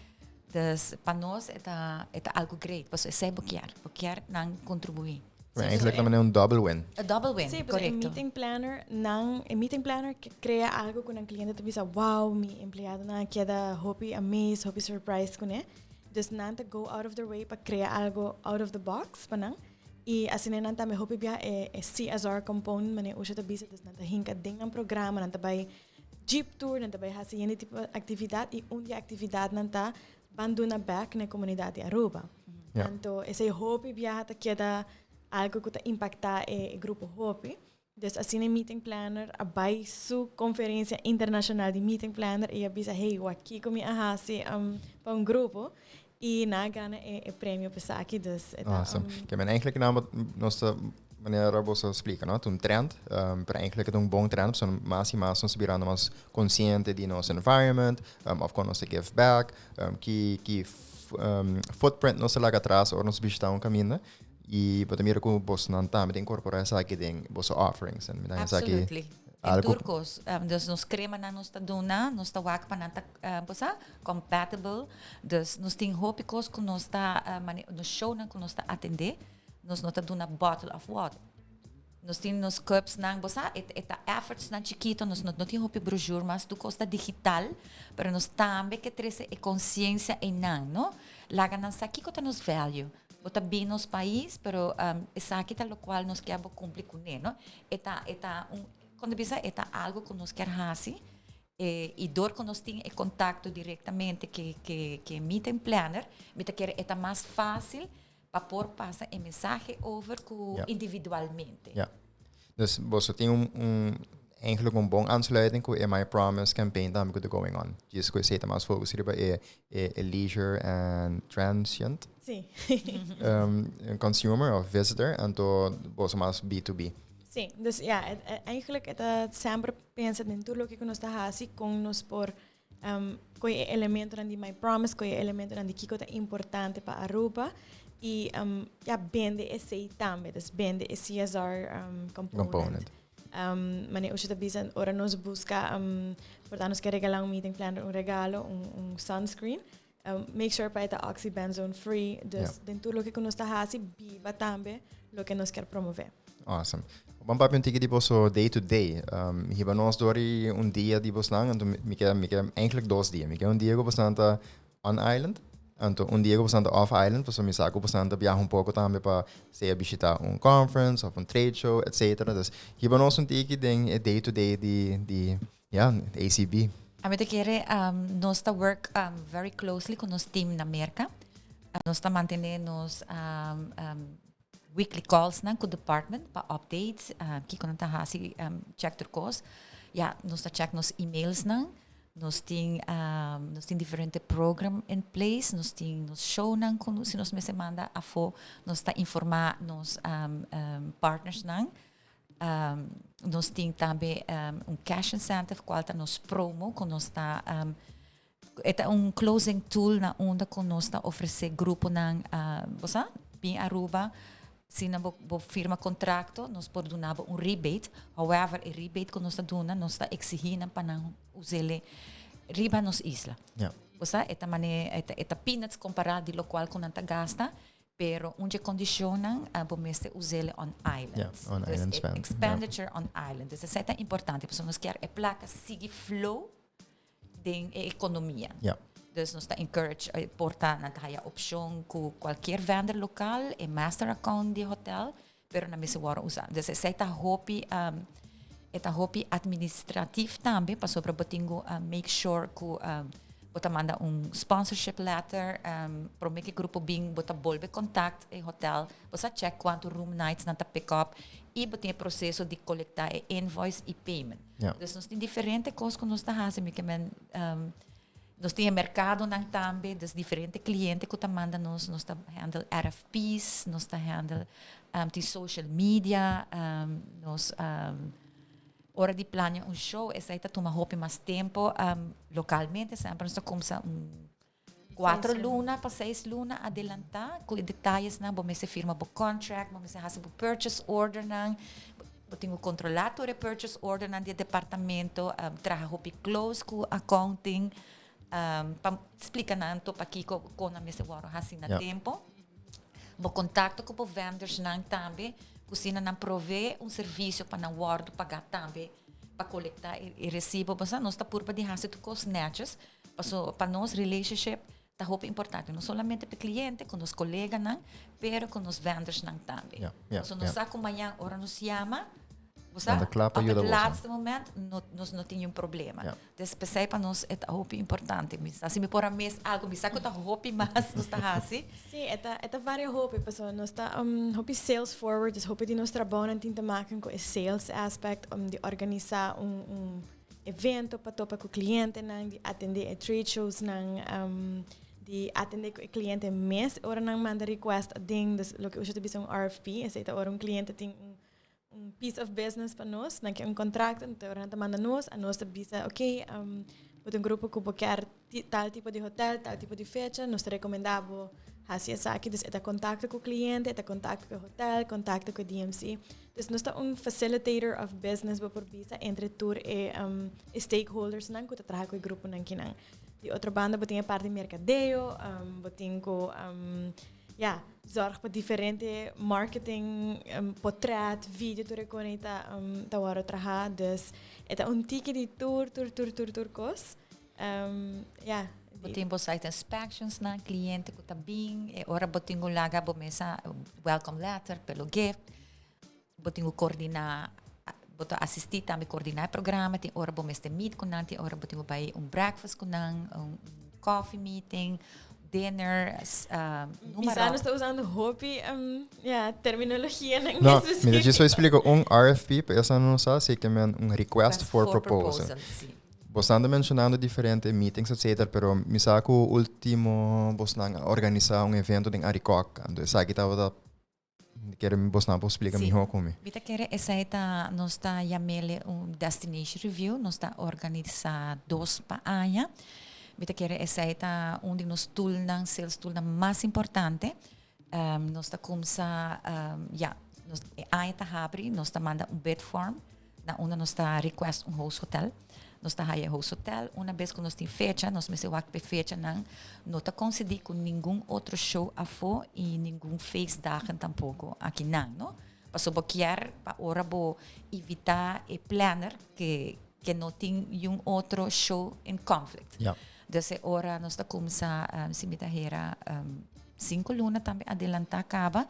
Dus pa nos e ta algo great. Paso esey bo kier nan contribui. Maar eigenlijk dan un double win. A double win, Si, pero e correcto. Meeting planner, nan, e meeting planner cu crea algo cu un cliente ta bisa, "Wow, mi empleadonan a keda hopi amazed, hopi surprised cu ne." Dus nan ta go out of their way pa crea algo out of the box pa nan. Y asina nan tambe hopi bia e CSR component, mane Usha ta bisa, dus nan ta hinka den un programa, nan ta bay jeep tour, nan ta bay haci yen tipo actividad y un di actividad nan ta ban duna back na comunidad di Aruba. Anto, esey hopi bia ta keda algo cu ta impacta e grupo hopi. Dus asina e meeting planner a bay su conferencia internacional di meeting planner y a bisa, "Hey, aki cu mi a haci pa un grupo," y nan a gana e premio pa esaki, dus e ta, Awesome. Cu men eigenlijk nou nos manera bo a splica, no? Un trend, pero eigenlijk un bon trend, so mas y mas nos birando mas consciente di nos environment, of con nos give back, ki footprint nos laga atras ora nos bishita un caminda. Y bo ta mira cu boso nan tambe ta incorpora esaki den boso offerings. En mi esaki Absolutely. Algo Tur cos. Dus nos cremanan nos ta duna, nos ta wak pa nan ta bo sa, compatible. Dus nos tin hopi cos cu nos ta nos show nan cu nos ta atende, nos no ta duna bottle of water. Nos tin nos cups nan, bo sa, e ta efforts nan chikito, nos no tin hopi brochure, mas tur cos ta digital, pero nos tambe ke trece e consciencia eynan, no? Laga nan sa kico ta nos value. Bo ta bin nos pais, pero esaki ta locual nos kier cumpli cu ne, no? E ta un, cuando bisa e ta algo cu nos kier haci, y door cu nos tin contacto directamente cu meeting planner, mi ta kere e ta mas facil. Pa por pasa e mensahe over ku individualmente. Ja. Dus boso tin un eigenlijk un bon aansluiting ku e My Promise campaign tambe ku ta going on. Djis ku esei ta mas focus riba e leisure and transient consumer of visitor, anto boso mas B2B. Sí, dus ja, eigenlijk e ta semper pensa den tur loke ku nos ta hasi kon nos por Koe e elementonan di My Promise, koe e elementonan di kiko ta importante pa Aruba y ja, bende esey tambe, dus bende e CSR component. Component. Mane Usha ta bisa, ora nos busca, por ta nos ke regala un meeting planner un regalo, un sunscreen, make sure pa e ta oxybenzone free, dus den tur loke ku nos ta hasi, biba tambe loke nos kier promove. Awesome. Ban papia un tiki di boso day to day. Hiba nos door di un dia di bosnan, anto mi ke, mi ke eigenlijk dos dia. Mi ke un dia ku bosnan ta on island, anto un dia ku bosnan ta off island, pasobra mi sa ku bosnan ta biaha un poko tambe pa sea bishita un conference of un trade show, etcetera. Dus hiba nos un tiki den e day to day di ya, ACB. Ami ta kere nos ta work very closely ku nos team na Merka. Nos ta mantene nos weekly calls nan ku department pa updates, kiko nan ta hasi, check tur kos. Ya, nos ta check nos emails nan. Nos tin nos tin diferente program in place, nos tin nos show nan ku si nos mester manda afó, nos ta informá nos partners nan. Nos tin tambe un cash incentive kual ta nos promo ku nos ta E ta un closing tool na unda cu nos ta ofrece gruponan, bo sa, bin Aruba, si nan bo firma contracto, nos por duna bo un rebate. However, e rebate cu nos ta duna, nos ta exigi nan pa nan usele riba nos isla. Bo sa, e ta mane, e ta peanuts compara di locual cu nan ta gasta, pero un dje condicionnan, bo mester usele on island. Yeah, on island spend. Expenditure on island. Dus esey ta importante, pasobra nos kier e placa sigui flow den e economia. Dus nos ta encourage eh, por ta nan ta haya opcion cu cualkier vendor local, e master account di hotel, pero nan mester worde usa. Dus esey ta hopi, e ta hopi administratief tambe, pasobra bo tin cu make sure cu bo ta manda un sponsorship letter, prome cu e grupo bin bo ta bolbe contact e hotel, bo sa check cuanto room nights nan ta pick up y bo tin e proceso di colecta e invoice y payment. Dus nos tin diferente kos ku nos ta hasi, mi ke men nos tin e merkadonan tambe, dus diferente kliente ku ta manda nos, nos ta handle RFP's, nos ta handle tin social media, nos ora di plania un show esei ta tuma hopi mas tempo, lokalmente semper nos ta kumsa un Cuatro luna pa seis luna adelanta cu e detayesnan, bo mester firma bo contract, bo mester haci bo purchase ordernan, bo tin cu controla tur e purchase ordernan di e departamento, traha hopi close cu accounting pa splica nan to pakico con nan mester worde haci na tempo. Bo contacto cu bo vendorsnan tambe, cu asina nan provee un servicio pa nan worde paga tambe pa colecta e recibo. Pasobra nos ta purba di haci tur cos netjes. Paso pa nos relationship ta hopi importante, no solamente pa e cliente, cu nos coleganan, pero cu nos vendorsnan tambe. Paso nos sa cu mañan ora nos yama, bo sa, Nan ta kla pa op yuda het boso. laatste moment no, nos no tin niun problema. Dus p'esei pa nos e ta hopi importante. Mi sa si mi por a mis algo, mi sa cu ta hopi mas nos ta haci. Sí, e ta varia hopi, pasobra nos ta hopi sales forward, dus hopi di nos trabounan tin te maken cu e sales aspect, di organisa un evento pa topa cu clientenan, di atende e trade showsnan, di atende cu e cliente mes ora nan manda request aden, dus loke Usha ta bisa un RFP, esey ta ora un cliente tin un piece of business pa nos, nan ke un contracto, enton ora nan ta manda nos, anos ta bisa, ok, bo tin un grupo cu bo kier tal tipo di hotel, tal tipo di fecha, nos ta recomenda bo haci esaki, dus e ta contacto cu cliente, e ta contacto cu e hotel, contacto cu e DMC. Dus nos ta un facilitator of business, bo por bisa, entre tur e stakeholders nan cu ta traha cu e gruponan kinan. Di otro banda bo tin e parti mercadeo, bo tin cu ja, zorg pa diferente marketing, portret, video tur e cona ta worde traha. Dus e ta un tiki di tur, tur, tur, tur, tur cos. Ja. Bo tin bo site inspections na cliente cu ta bin, e ora bo tin cu laga bo mesa welcome letter, pelo gift. Bo tin cu coordina, bo ta asisti tambe coordina e programa, tin ora bo mester meet cu nan, tin ora bo tin cu bay un breakfast cu nan, un coffee meeting. Dinner, noem maar op. Ta usando hopi ja, terminologia na No, mi ta explica un RFP, pa esnan no sa, esey ta un request for proposal. Proposal, si. Bo ta mencionando diferente meetings, etc. Pero mi sa cu ultimo bosnan a organisa un evento den Arikok. Anto esaki tabata kier bosnan por explica miho cu mi. Mi ta kere esey ta nos ta yamele un destination review, nos ta organisa dos pa aña. Mi ta kere esey ta un di nos toolnan, sales toolnan mas importante. Nos ta cuminsa, ja, nos, e aña ta habri, nos ta manda un bid form na unda nos ta request un host hotel. Nos ta haya host hotel. Una bes cu nos tin fecha, nos mester wak pe fechanan no ta coincidi cu ningun otro show afo y ningun feestdagen tampoco akinan, no? Paso bo kier pa ora bo invita e planner cu no tin un otro show in conflict. Dus e ora nos ta cuminsa, si mi ta hera, 5 luna tambe adelanta caba,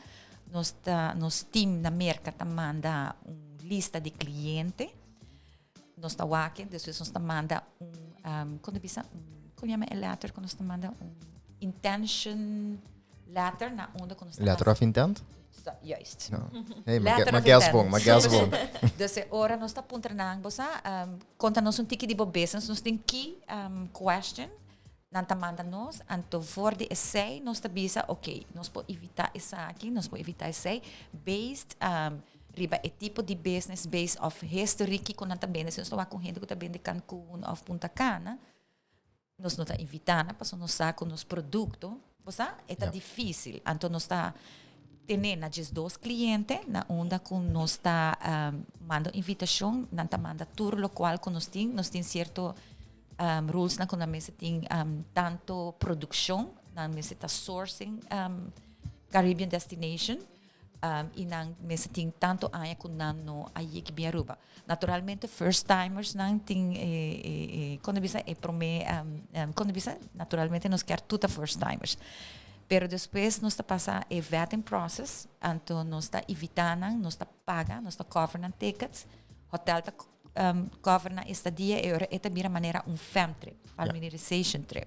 nos ta, nos team na Merca ta manda un lista di cliente, nos ta wak, despues nos ta manda un, con ta bisa, un, con yama e letter, cu nos ta manda un intention letter na unda cu nos ta Letter of intent? Juist. No. Hey, ma Letter of guess intent. Bon, ma guess bon. Dus ora nos ta puntra nan, bo sa, conta nos un tiki di bo business, nos tin key question, nan ta manda nos, anto for di esey nos ta bisa, ok, nos por invita esaki, nos por invita esey, based riba e tipo di business, based of history cu nan ta bende. Si nos ta cu hende cu ta bende Cancun of Punta Cana, nos no ta invita, paso nos sa cu nos producto, bo sa, e ta dificil. Anto nos ta tene na 12 cliente, na unda cu nos ta manda invitacion, nan ta manda tur locual cu nos tin cierto rules na cu nan mester tin tanto produccion, nan mester ta sourcing Caribbean destination, y nan mester tin tanto aña cu nan no a yega bin Aruba. Naturalmente, first timers nan tin con ta bisa e prome con ta bisa, naturalmente nos kier tur ta first timers. Pero despues nos ta pasa e vetting process, anto nos ta invita nan, nos ta paga, nos ta cover nan tickets, hotel ta cover nan estadia y ora e ta bira manera un fam trip, familiarization trip.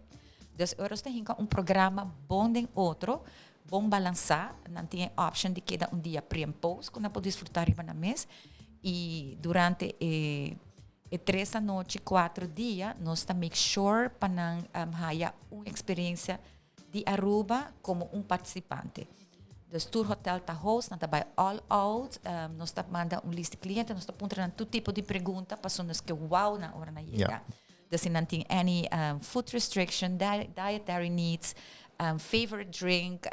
Dus ora nos ta hinca un programa bon den otro, bon balansa, nan tin option di keda un dia pre and post, cu nan por disfruta riba nan mes. Y durante e 3 anochi, 4 dia, nos ta make sure pa nan haya un experiencia di Aruba como un participante. Dus tur hotel ta host, nan ta bay all out, nos ta manda un lista di cliente, nos ta puntra nan tur tipo di pregunta, pa nos ke wow nan ora nan yega. Dus nan tin any food restriction, dietary needs, favorite drink,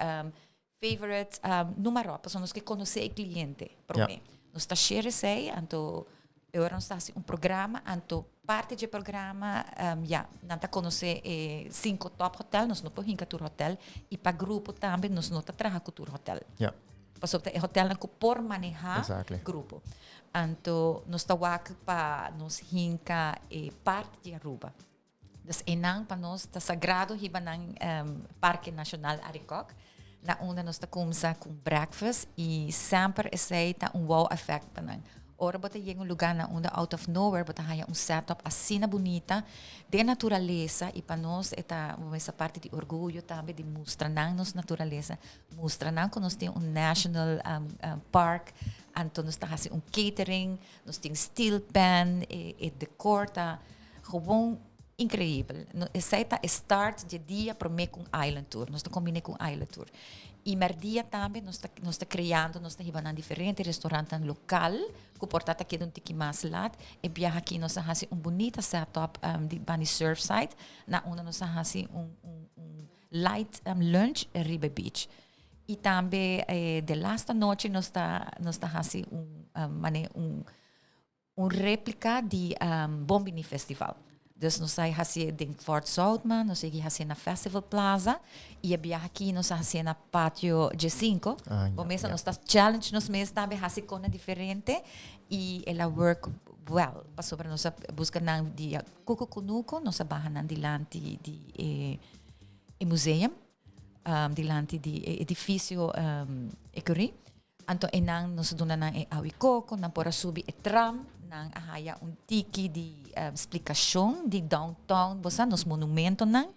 favorite number, pa nos ke conoce e cliente, prome. Nos ta share esey, anto ora nos ta haci un programa, anto parti di e programa, ja, nan ta conoce cinco top hotel, nos no por hinca tur hotel, y pa grupo tambe nos no ta traha cu tur hotel. Pasobra e hotel nan por maneha grupo. Anto nos ta wak pa nos hinca e parti di Aruba. Dus einan pa nos ta sagrado hiba nan Parke Nacional Arikok, na unda nos ta cuminsa cu breakfast y semper esey ta un wow effect pa nan. Ora bo ta yega un lugar na unda out of nowhere bo ta haya un setup asina bunita di naturalesa y pa nos e ta esa parti di orguyo tambe di mustra nan nos naturalesa, mustra nan cu nos tin un national park, anto nos ta haci un catering, nos tin steel pan, e decor ta gewoon increibel. No, esey ta start di dia prome cu island tour. Nos ta combina cu island tour. Y merdia tambe nos ta creando, nos ta hiba na diferente restaurante local, cu por ta keda un tiki mas laat. E biaha aki nos a haci un bunita setup di banda Surfside, na unda nos a haci un light lunch riba beach. Y tambe di laatste nochi nos ta haci un, mane, un replica di Bon Bini Festival. Dus nos a haci den Fort Zoutman, nos a haci na Festival Plaza y e biaha aki nos a haci na Patio G5. Ah, Bo mes nos ta challenge nos mes tambe haci cos diferente y el a work well. Pasobra nos a busca nan di Cucu Cunucu, nos a baha nan dilanti di e museum, dilanti di edificio Ecurie. Anto einan nos duna nan e awa di coco, nan por a subi e tram, nan a haya un tiki di splicacion di downtown, bo sa, nos monumentonan.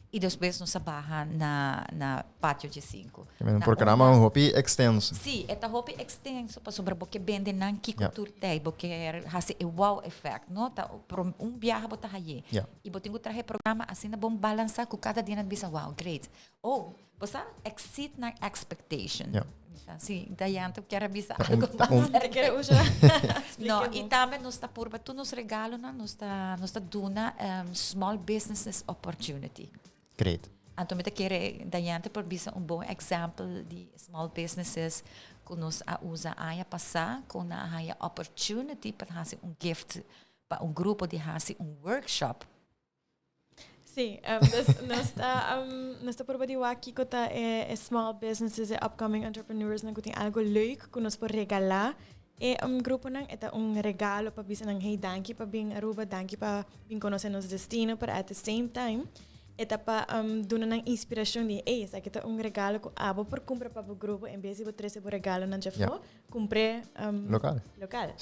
Y despues nos a baha na Patio 15. Un programa un hopi extenso. Si, e ta hopi extenso pasobra bo ke bende nan kico tur tey, bo kier haci e wow effect, no? Ta un biaha bo ta haye. Y bo tin cu traha e programa asina bon balansa cu cada dia nan bisa wow, great. Oh, bo sa exceed nan expectation. Bisa, si, Diane ta kier a bisa algo mas. Ta kier usa. No, y tambe nos ta purba tur nos regalonan, nos ta duna small businesses opportunity. Great. Anto mi ta kere Diane por bisa un bon example di small businesses cu nos a usa aña pasa cu nan a haya opportunity pa haci un gift pa un grupo di haci un workshop. Si, dus nos ta purba di wak kico ta e small businesses, e upcoming entrepreneurs nan cu tin algo leuk cu nos por regala e gruponan. E ta un regalo pa bisa nan, "Hey, danki pa bin Aruba, danki pa bin conoce nos destino," pero at the same time e ta pa duna nan inspiracion di, "Hey, esaki ta un regalo cu abo por cumpra pa bo grupo en bes di bo trece bo regalonan djafo, cumpre local." Local.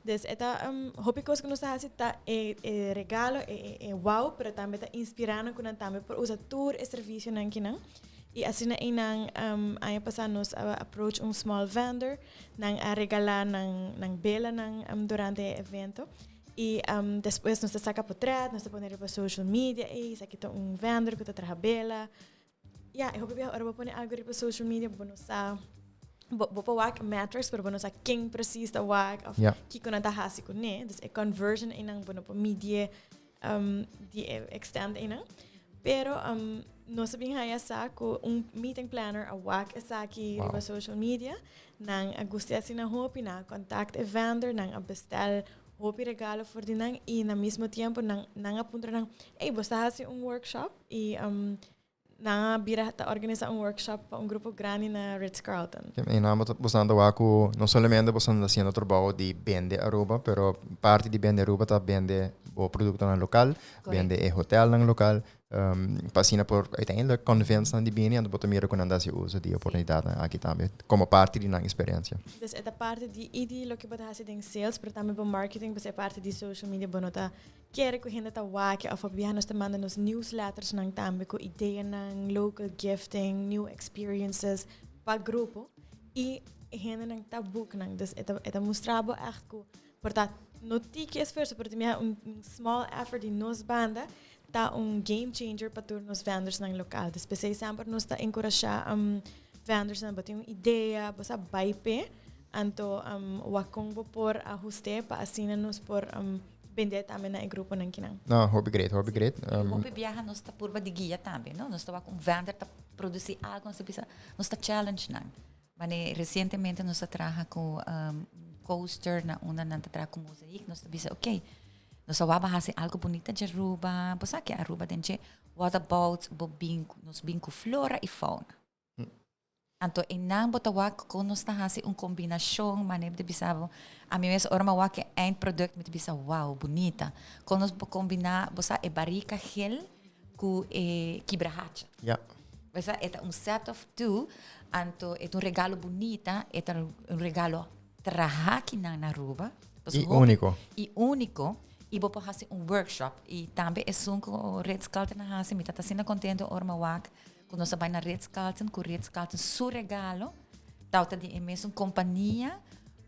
Dus e ta hopi cos cu nos ta haci ta e regalo, e wow, pero tambe ta inspira nan cu nan tambe por usa tur e servicionan kinan. Y asina einan aña pasa nos a approach un small vendor, nan a regala nan belanan durante e evento. Y despues nos ta saca portret, nos ta pone riba social media, "Ey, esaki ta un vendor cu ta traha bela." Ja, e hopi biaha ora bo pone algo riba social media, bo no sa, bo por wak metrics, pero bo no sa ken precies ta wak of kiko nan ta hasi kuné. Dus e conversion einan bo no por midi di e extent einan. Pero nos a bin haya sa ku un meeting planner a wak esaki riba social media. Nan a gusta asina hopi, nan a contact e vendor, nan a bestel hopi regalo for di nan y na mismo tiempo nan a puntra nan, "Hey, bo ta hasi un workshop?" Y nan a bira ta organisa un workshop pa un grupo grandi na Ritz Carlton. Y nan bosnan ta wak cu no solamente bosnan ta haciendo trabou di bende Aruba, pero parti di bende Aruba ta bende bo productonan local, bende e hotelnan local, pa asina por uiteindelijk convince nan di bini, anto bo ta mira cu nan ta haci uso di oportunidadnan aki tambe, como parti di nan experiencia. Dus e ta parti di y di loke bo ta haci den sales, pero tambe bo marketing, bo e parti di social media, bo no ta kere cu hende ta wak of op biaha nos ta manda nos newsletters nan tambe cu ideanan, local gifting, new experiences pa grupo y hende nan ta book nan. Dus e ta mustra bo echt cu por ta no tiki esfuerso, pero tambe un small effort di nos banda ta un game changer pa tur nos vendors nan local. Dus p'esey semper nos ta encurasha vendors nan, bo tin un idea, bo sa bay pe, anto wak con bo por ahuste pa asina nos por bende tambe na e gruponan kinan. No, hopi great, hopi great. Hopi biaha nos ta purba di guia tambe, no? Nos ta wak un vendor ta produci algo, nos ta bisa, nos ta challenge nan. Mane recientemente nos a traha cu coaster na unda nan ta traha cu mosaic, nos ta bisa, "Ok, nos a waba hasi algo bunita di Aruba, bo sa cu Aruba den dje, what about bo bin, nos bin cu flora y fauna?" Anto einan bo ta wak con nos ta hasi un combinacion, mane bo ta bisa bo, ami mes ora mi a wak e eindproduct mi ta bisa, "Wow, bunita." Con nos bo combina, bo sa, e barica gel cu e kibrahacha. Bo sa, e ta un set of two, anto e ta un regalo bunita, e ta un regalo traha kinan na Aruba. Y unico. Y unico. Y bo por hasi un workshop. Y tambe esun cu Ritz Carlton a hasi, mi ta asina contento ora mi a wak cu nos a bay na Ritz Carlton, cu Ritz Carlton su regalo, tawata di e mesun compania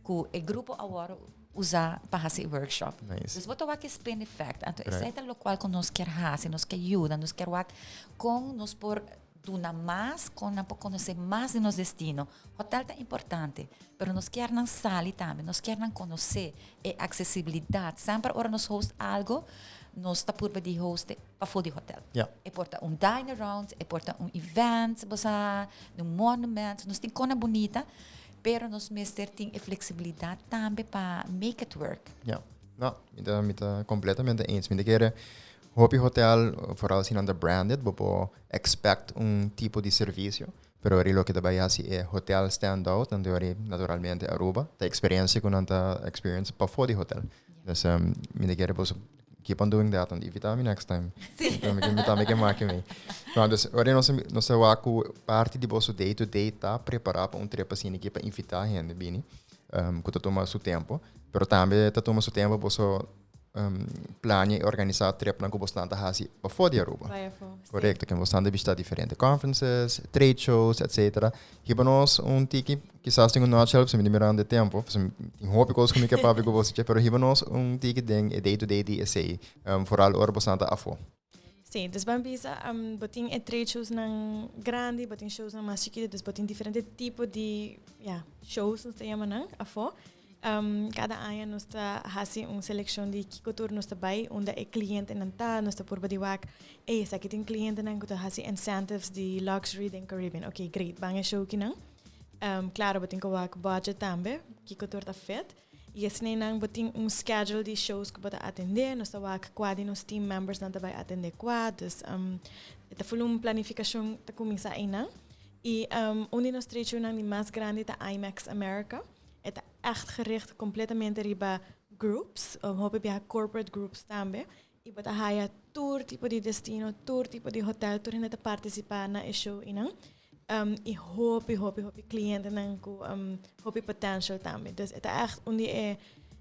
cu e grupo awor usa pa hasi e workshop. Dus bo ta wak e spin effect. Anto esey ta locual cu nos kier hasi, nos kier yuda, nos kier wak con nos por duna mas, con nan por conoce mas di nos destino. Hotel ta importante, pero nos kier nan sali tambe, nos kier nan conoce e accesibilidad. Semper ora nos host algo, nos ta purba di host pafó di hotel. E por ta un dine around, e por ta un event, bo sa, un monument, nos tin cosnan bunita, pero nos mester tin e flexibilidad tambe pa make it work. Ja, no, mi ta completamente eens. Mi ta kere hopi hotel, vooral si nan ta branded, bo por expect un tipo di servicio, pero ori loke ta bay haci e hotel stand out, anto ori naturalmente Aruba, ta experiencia cu nan ta experience pafó di hotel. Dus mi ta kere boso keep on doing that and invita mi next time. Mi tambe ke make mi. No, dus ori nos a wak cu parti di boso day to day ta prepara pa un trip asina aki pa invita hende bini, cu ta tuma su tempo, pero tambe ta tuma su tempo boso Plania y organisa tripnan cu bosnan ta haci pafó di Aruba. Bai afó, sí. Correcto, ken bosnan ta bishita diferente conferences, trade shows, etcetera. Hiba nos un tiki, kisas den un nutshell, pasobra mi ta mirando e tempo, pasobra mi tin hopi cos cu mi ke papia cu boso dje, pero hiba nos un tiki den e day to day di esey, vooral ora bosnan ta afó. Sí, dus ban bisa, bo tin e trade showsnan grandi, bo tin showsnan mas chikito, dus bo tin diferente tipo di, ja, shows nos ta yama nan afó. Kada aña nos ta hasi un selekshon di kiko tur nos ta bai, unda e klientenan ta, nos ta purba di wak, ey esaki tin klientenan ku ta hasi incentives di luxury den Caribbean, ok great, ban e show kinan. Klaro bo tin ku wak budget tambe, kiko tur ta fit. I esneinan bo tin un schedule di shows ku bo ta atendé, nos ta wak kua di nos team membersnan ta bai atendé kua, dus e ta ful un planifikashon ta kuminsá einan. I un di nos trade shownan di mas grandi ta IMEX America. E ta echt gericht completamente riba groups, hopi biaha corporate groups tambe. Y bo ta haya tur tipo di destino, tur tipo di hotel, tur hende ta participa na e show einan. Y hopi, hopi, hopi clientenan cu hopi potential tambe. Dus e ta echt un di e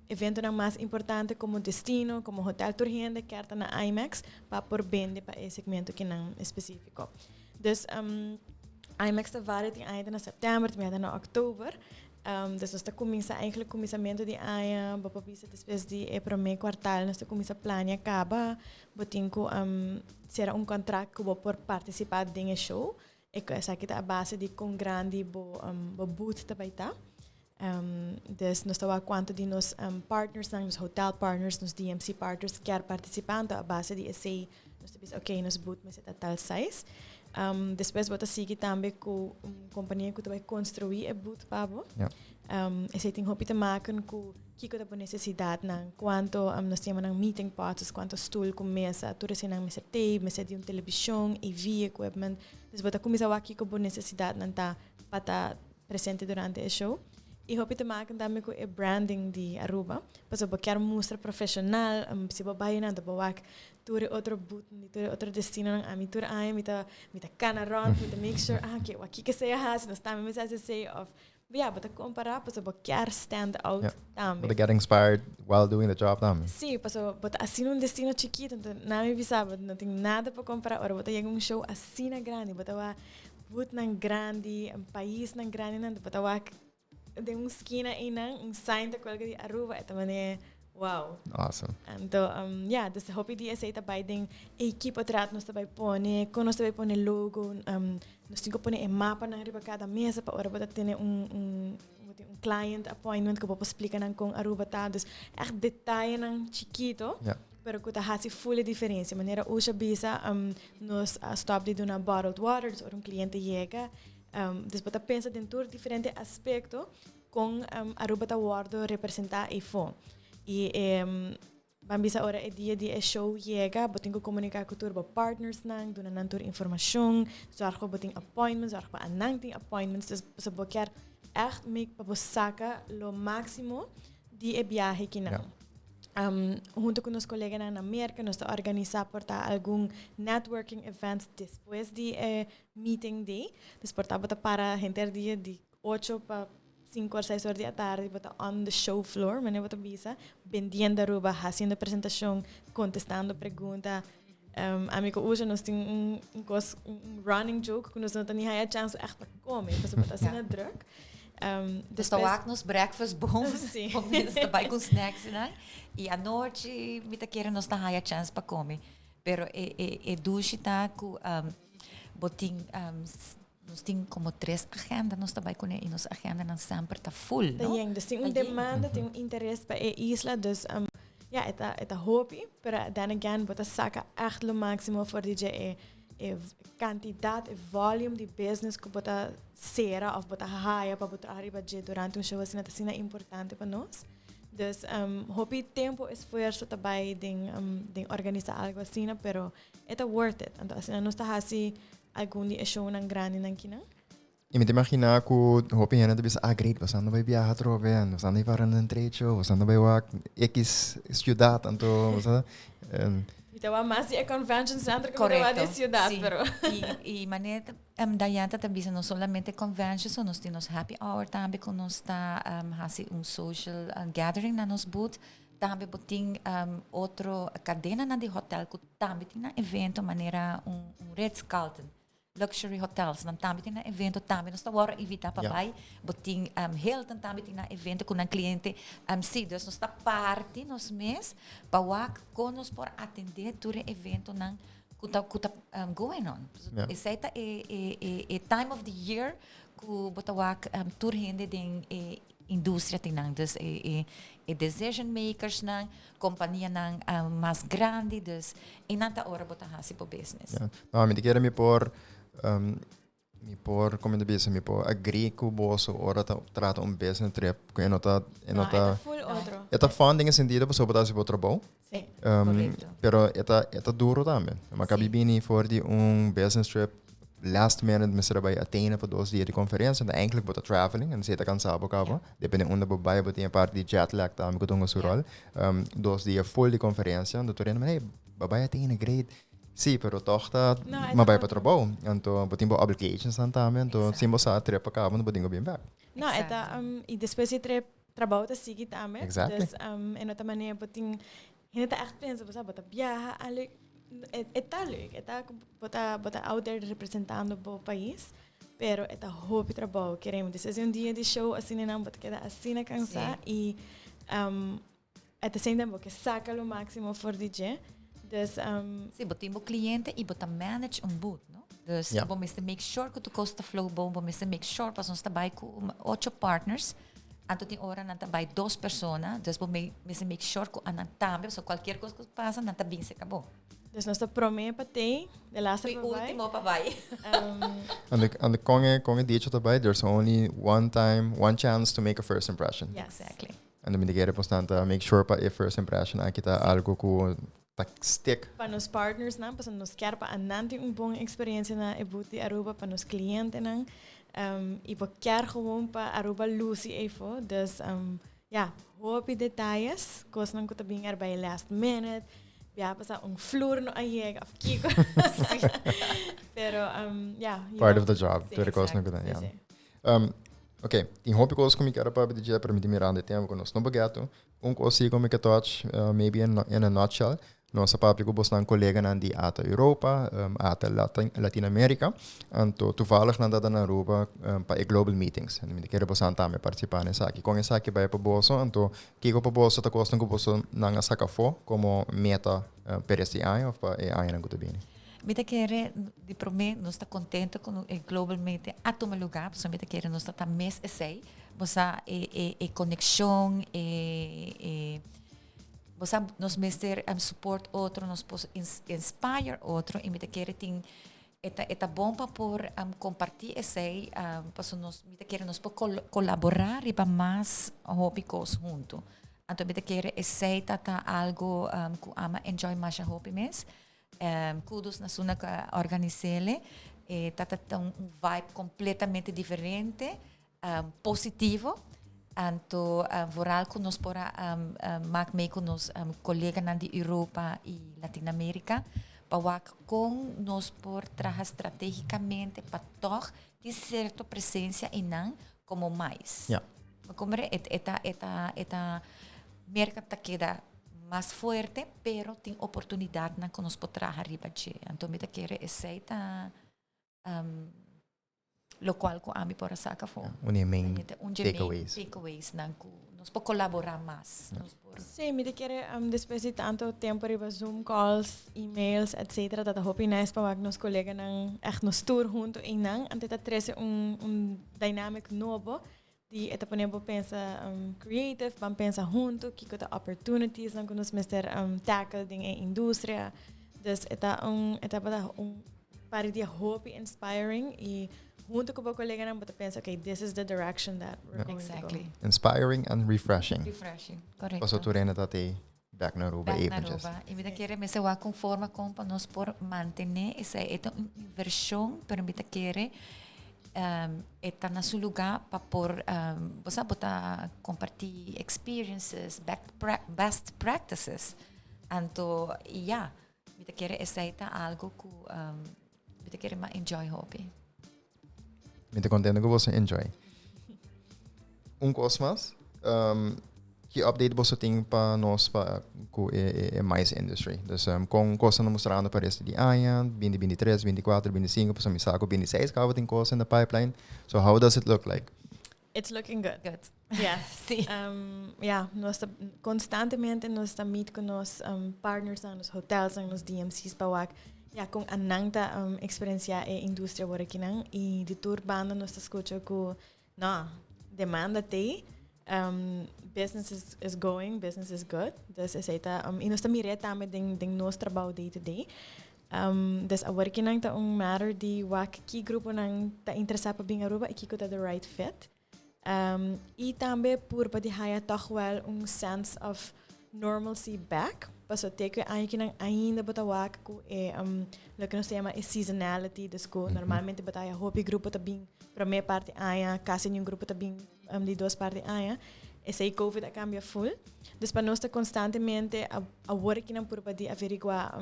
eventonan mas importante como destino, como hotel. Tur hende kier ta na IMEX pa por bende pa e segmento kinan específico. Dus IMEX ta varia, tin aña ta na september, tin aña ta na oktober. Dus nos ta kuminsá eigenlijk kuminsamentu di aña, bo por bisa despues di e promé kuartal nos ta kuminsá plania kaba. Bo tin ku sera un kontrakt ku bo por partisipá den e show. E esaki ta a base di kon grandi bo bo booth ta bai ta. Dus nos ta wak kuantu di nos partnersnan, nos hotel partners, nos DMC partners kier partisipá, anto a base di esei nos ta bisa ok nos booth mester ta tal size. Despues bo ta sigui tambe ku un kompania ku ta bai konstruí e booth pa bo. Esei tin hopi te maken ku kiko ta bo nesesidatnan, kuantu nos ta yama nan meeting pots, kuantu stul ku mesa, tur eseinan mester tei, mester di un telebishon, AV equipment. Dus bo ta kuminsá wak kiko bo nesesidatnan ta pa ta presente durante e show. I hopi te maken tambe ku e branding di Aruba. Pasobra bo kier mustra profesional, si bo bai nan ta bo wak tur e otro boothnan di tur e otro destinonan. Ami tur aña mi ta mi ta kana rond, mi ta make sure, ah oke, wak kiko esei a hasi, nos tambe mester hasi esei of ya, bo ta kompara pasobra bo kier stand out tambe. Bo ta get inspired while doing the job tambe. Sí, pasobra bo ta asina un destino chikito, anto nan mi bisa bo no tin nada pa kompara ora bo ta yega un show asina grandi, bo ta wak boothnan grandi, paisnan grandinan, bo ta wak den un skina einan un sign ta cuelga di Aruba, e ta mane wow. Awesome. Anto, ya, dus hopi di esei ta bai den ekipo trato nos ta bai pone, con nos ta bai pone logo, nos tin cu pone e mapanan riba cada mesa pa ora bo ta tene un, un, bo tin un client appointment cu bo por splica nan con Aruba ta. Dus echt detayenan chikito. Pero cu ta haci full e diferencia. Manera Usha bisa, nos a stop di duna bottled water, dus ora un cliente yega, dus bo ta pensa den tur diferente aspecto con Aruba ta wordo representa eyfo. Y e, ban bisa ora e dia di e show yega, bo tin cu comunica cu tur bo partnersnan, duna nan tur informacion, zorg pa bo tin appointments, zorg pa anan tin appointments. Dus pasobra bo kier echt make pa bo saca lo maximo di e biahe kinan. Hunto cu nos coleganan na Merca nos ta organisa por ta algun networking events despues di e meeting day. Dus por ta bo ta para henter dia di ocho pa cinco or seis or di atardi bo ta on the show floor, manera bo ta bisa, bendiendo Aruba, haciendo presentacion, contestando pregunta. Ami cu Usha nos tin un cos, un running joke cu nos no ta ni haya chance echt pa come, pasobra bo ta asina druk. Dus ta wak nos breakfast bon, bon nos ta bai cu snacks nan. Y anochi mi ta kere nos ta haya chance pa come. Pero e, e, e dushi ta cu bo tin, nos tin como tres agenda nos ta bai cune y nos agendanan semper ta full, Ta no? yen, dus tin un Ta yen. demanda, tin un interes pa e isla, dus ja, e ta, e ta hopi, pero then again bo ta saca echt lo maximo for di dje e e cantidad, e volume di business cu bo ta cera of bo ta haya pa bo traha riba dje durante un show asina ta asina importante pa nos. Dus hopi tempo, esfuerzo ta bay den den organisa algo asina, pero e ta worth it. Anto asina nos ta haci algun di e shownan grandinan kinan. I mi ta imaginá ku hopi hende ta bisa, ah great, boso anda bai biaha atrobe, boso anda bai para nan trecho, boso anda bai wak X siudat, anto boso Mi ta wak mas di e convention center ku mi ta wak di e siudat, pero. I manera Dayanta ta bisa no solamente convention, so nos tin nos happy hour tambe ku nos ta hasi un social gathering na nos booth. Tambe bo tin otro cadenanan di hotel cu tambe tin nan evento manera un Ritz Carlton, luxury hotels nan tambe tin nan evento, tambe nos ta worde invita pa bay. Bo tin Hilton tambe tin nan evento cu nan cliente. Si, dus nos ta parti nos mes pa wak con nos por atende tur e eventonan cu ta going on. Esey ta e time of the year cu bo ta wak tur hende den e industria tin nan. Dus e decision makers nan, compania nan mas grandi, dus e nan ta ora bo ta hasi bo business. Ja. No, mi ta kere mi por, con ta bisa, mi por agree cu boso ora ta trata un business trip, cu e no ta e no No, ta e full otro. E ta fun den sentido pasobra bo ta hasi bo trabou. Pero e ta duro tambe. Mi a caba bini for di un business trip last minute, mester bay Athena pa 2 dia di conferencia, dan eigenlijk bo ta traveling en ta cansa bo caba. Depende unda bo bay, bo tin parte di jet lag tambe cu ta hunga su rol. 2 dia full di conferencia, anto tur hende, hey, bo bay Athena, great. Si, pero toch ta No, e m'a bay pa otro. trabou. Anto bo tin bo obligations dan tambe, anto si bo sa trip caba, bo tin cu bin back. No, e ta y despues di trip trabou ta sigui tambe. Dus en otro manera bo tin hende ta echt pensa, bo sa, bo ta viaja, ale e ta leuk, e ta bo ta out there representando bo pais, pero e ta hopi trabou, queremos. Dus un dia di show asina nan bo ta keda asina cansa y at the same time bo ke saca lo maximo for di dje. Dus Si, bo tin bo cliente y bo ta manage un booth, no? Dus bo mester make sure cu tur cos ta flow bon, bo mester make sure pas nos ta bay cu ocho partners. Anto tin ora nan ta bay dos persona, dus bo mester make sure cu nan tambe, so cualkier cos cu pasa, nan ta bin se cabo. Dus nos ta prome pa te, de laatste E pa bay. ultimo pa bay. And con e dicho tambe, there's only one time, one chance to make a first impression. Yes. Exactly. And mi ta kere bastante make sure pa e first impression aki ta algo cu ta stick. Pa nos partners nan, pa nos kier pa nan tin un bon experiencia na e booth di Aruba, pa nos cliente nan. Y pa kier gewoon pa Aruba luci efo. Dus ja, hopi detayes, cos nan cu ta bin erbij last minute. Ja, pasa un flor no a yega of kiko. Pero ja. You Part know. of the job. Tur cos nan cu ja. Ok, tin hopi cos cu mi kier pa DJ, pero mi ta mirando e tempo cu nos no por get. Un cos cu mi kier touch, maybe in a nutshell. Nos a papia cu bosnan coleganan di ATA Europa, ATA Latin America, anto toevallig nan ta na Aruba pa e global meetings. En mi kier bosan tambe participa nesaki. Con esaki bay pa boso, anto kiko pa boso ta cos cu boso nan a saca afo como meta pa e aña of pa e aña nan cu ta bini? Mi ta kere di prome, nos ta contento cu e global meeting a tuma lugar, so mi ta kere nos ta mes esey, bosa e conexion e bosa nos mester support otro, nos por inspire otro y mi ta kere tin e ta bon pa por comparti esey, paso nos mi ta kere nos por colabora riba mas hopi cos hunto. Anto mi ta kere esey ta algo cu ami a enjoy masha hopi mes. Kudos na esnan cu a organis'e, ta un vibe completamente diferente, positivo. Anto, vooral cu nos por maak mee cu nos coleganan di Europa y Latinoamerica, pa wak con nos por traha strategicamente pa toch tin cierto presencia einan como mas. Como e ta Merca ta keda mas fuerte, pero tin oportunidad nan cu nos por traha riba dje. Anto mi ta kere esey ta locual cu ami por a saca afo. Un di main Un di main takeaways. Takeaways nan cu nos por colabora mas. Nos por Si, mi ta kere despues di tanto tempo riba Zoom calls, emails, etc. Dat hopi nice pa wak nos coleganan echt nos tur hunto einan. Anto ta trece un dynamic nobo di e ta pone bo pensa creative, ban pensa hunto, kiko ta opportunities nan cu nos mester tackle den e industria. Dus e ta pa un par di hopi inspiring y hunto cu bo coleganan bo ta pensa, "Okay, this is the direction that we're going to go." Exactly. Inspiring and refreshing. Refreshing. Correcto. Paso tur hende ta te back na Aruba Back na eventjes. Aruba. Y mi ta kere mester wak un forma con pa nos por mantene esey ta un inversion, pero mi ta kere e ta na su lugar pa por bo sa, bo ta comparti experiences, best practices. Anto, ja, mi ta kere esey ta algo cu mi ta kere m'a enjoy hopi. Mi ta contento cu bo a enjoy. Un cos mas. Ki update boso tin pa nos pa ku e mais industry? Dus kon kos ta mustrando pa resto di aña, 2023, 24, 25, pasobra mi sa ku 26 kaba tin kos in the pipeline. So how does it look like? It's looking good. Good. Yes. Si. Ja, nos ta constantemente nos ta meet ku nos partners nan, nos hotels nan, nos DMC's pa wak ja kon anan ta experiencia e industria awor akinan i di tur banda nos ta skucha ku no, demanda t'ei, business is is going, business is good. Dus esei ta i nos ta mir'é tambe den den nos trabou day to day. Dus awor kinan ta un matter di wak ki gruponan ta interesá pa bin Aruba i kiko ta the right fit. I tambe purba di haya tòg wèl un sense of normalcy back. Paso te ku e aña kinan ainda bo ta wak ku e loke nos ta yama e seasonality, dus ku normalmente bo ta haya hopi grupo ta bin promé parti aña, kasi niun grupo ta bin di dos parti aña. Esei covid a kambia full. Dus pa nos ta konstantemente awor kinan purba di averiguá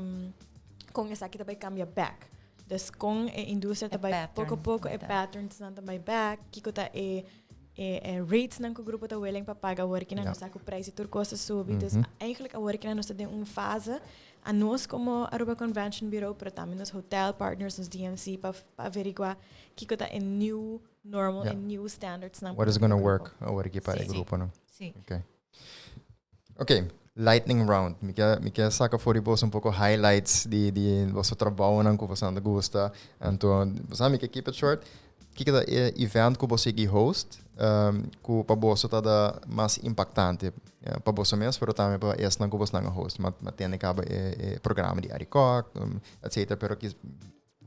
kon esaki ta bai kambia back. Dus kon e industria ta bai poko poko e patternsnan ta bai back, kiko ta e e ratesnan ku grupo ta willing pa paga awor kinan nos sa ku prijs di tur kos ta subi. Dus eigenlijk awor kinan nos ta den un fase anos komo Aruba Convention Bureau pero tambe nos hotel partners, nos DMC pa pa averigua kiko ta e new normal, e new standardsnan. What is gonna work awor aki pa e gruponan. Si. Okay. Ok, lightning round. Mi ke, mi ke saka for di boso un poko highlights di, di boso trabounan ku boso ta gusta. Anto, boso mi ke keep it short. Kiko ta e event ku boso yegi host, um, ku pa boso ta da mas impactante? Pa boso mes, pero tambe pa esnan ku boso nan a host. Ma, ma tende kaba e, e programa di Arie Kok, um, etcetera. Pero kis,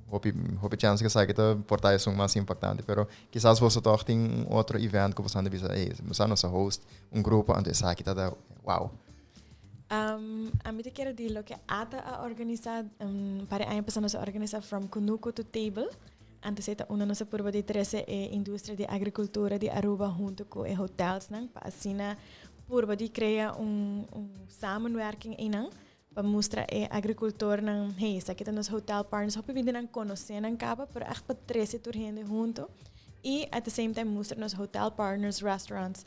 Hopi, hopi chance que esaki ta por ta esun mas impactante, pero kisas boso toch tin un otro event ku boso a bisa, hey, boso nos a host un grupo, anto esaki ta da wow. Ami ta kere di loke ata a organisa, un par di aña pasa nos a organisa From Kunuku to Table, anto esei ta unda nos a purba di trese e industria di agricultura di Aruba hunto ku e hotelsnan pa asina purba di krea un un samenwerking einan. Pa mustra e agricultornan, hey, esaki ta nos hotel partners, hopi bindi nan conoce nan caba, pero echt pa trece tur hende hunto. Y at the same time mustra nos hotel partners, restaurants,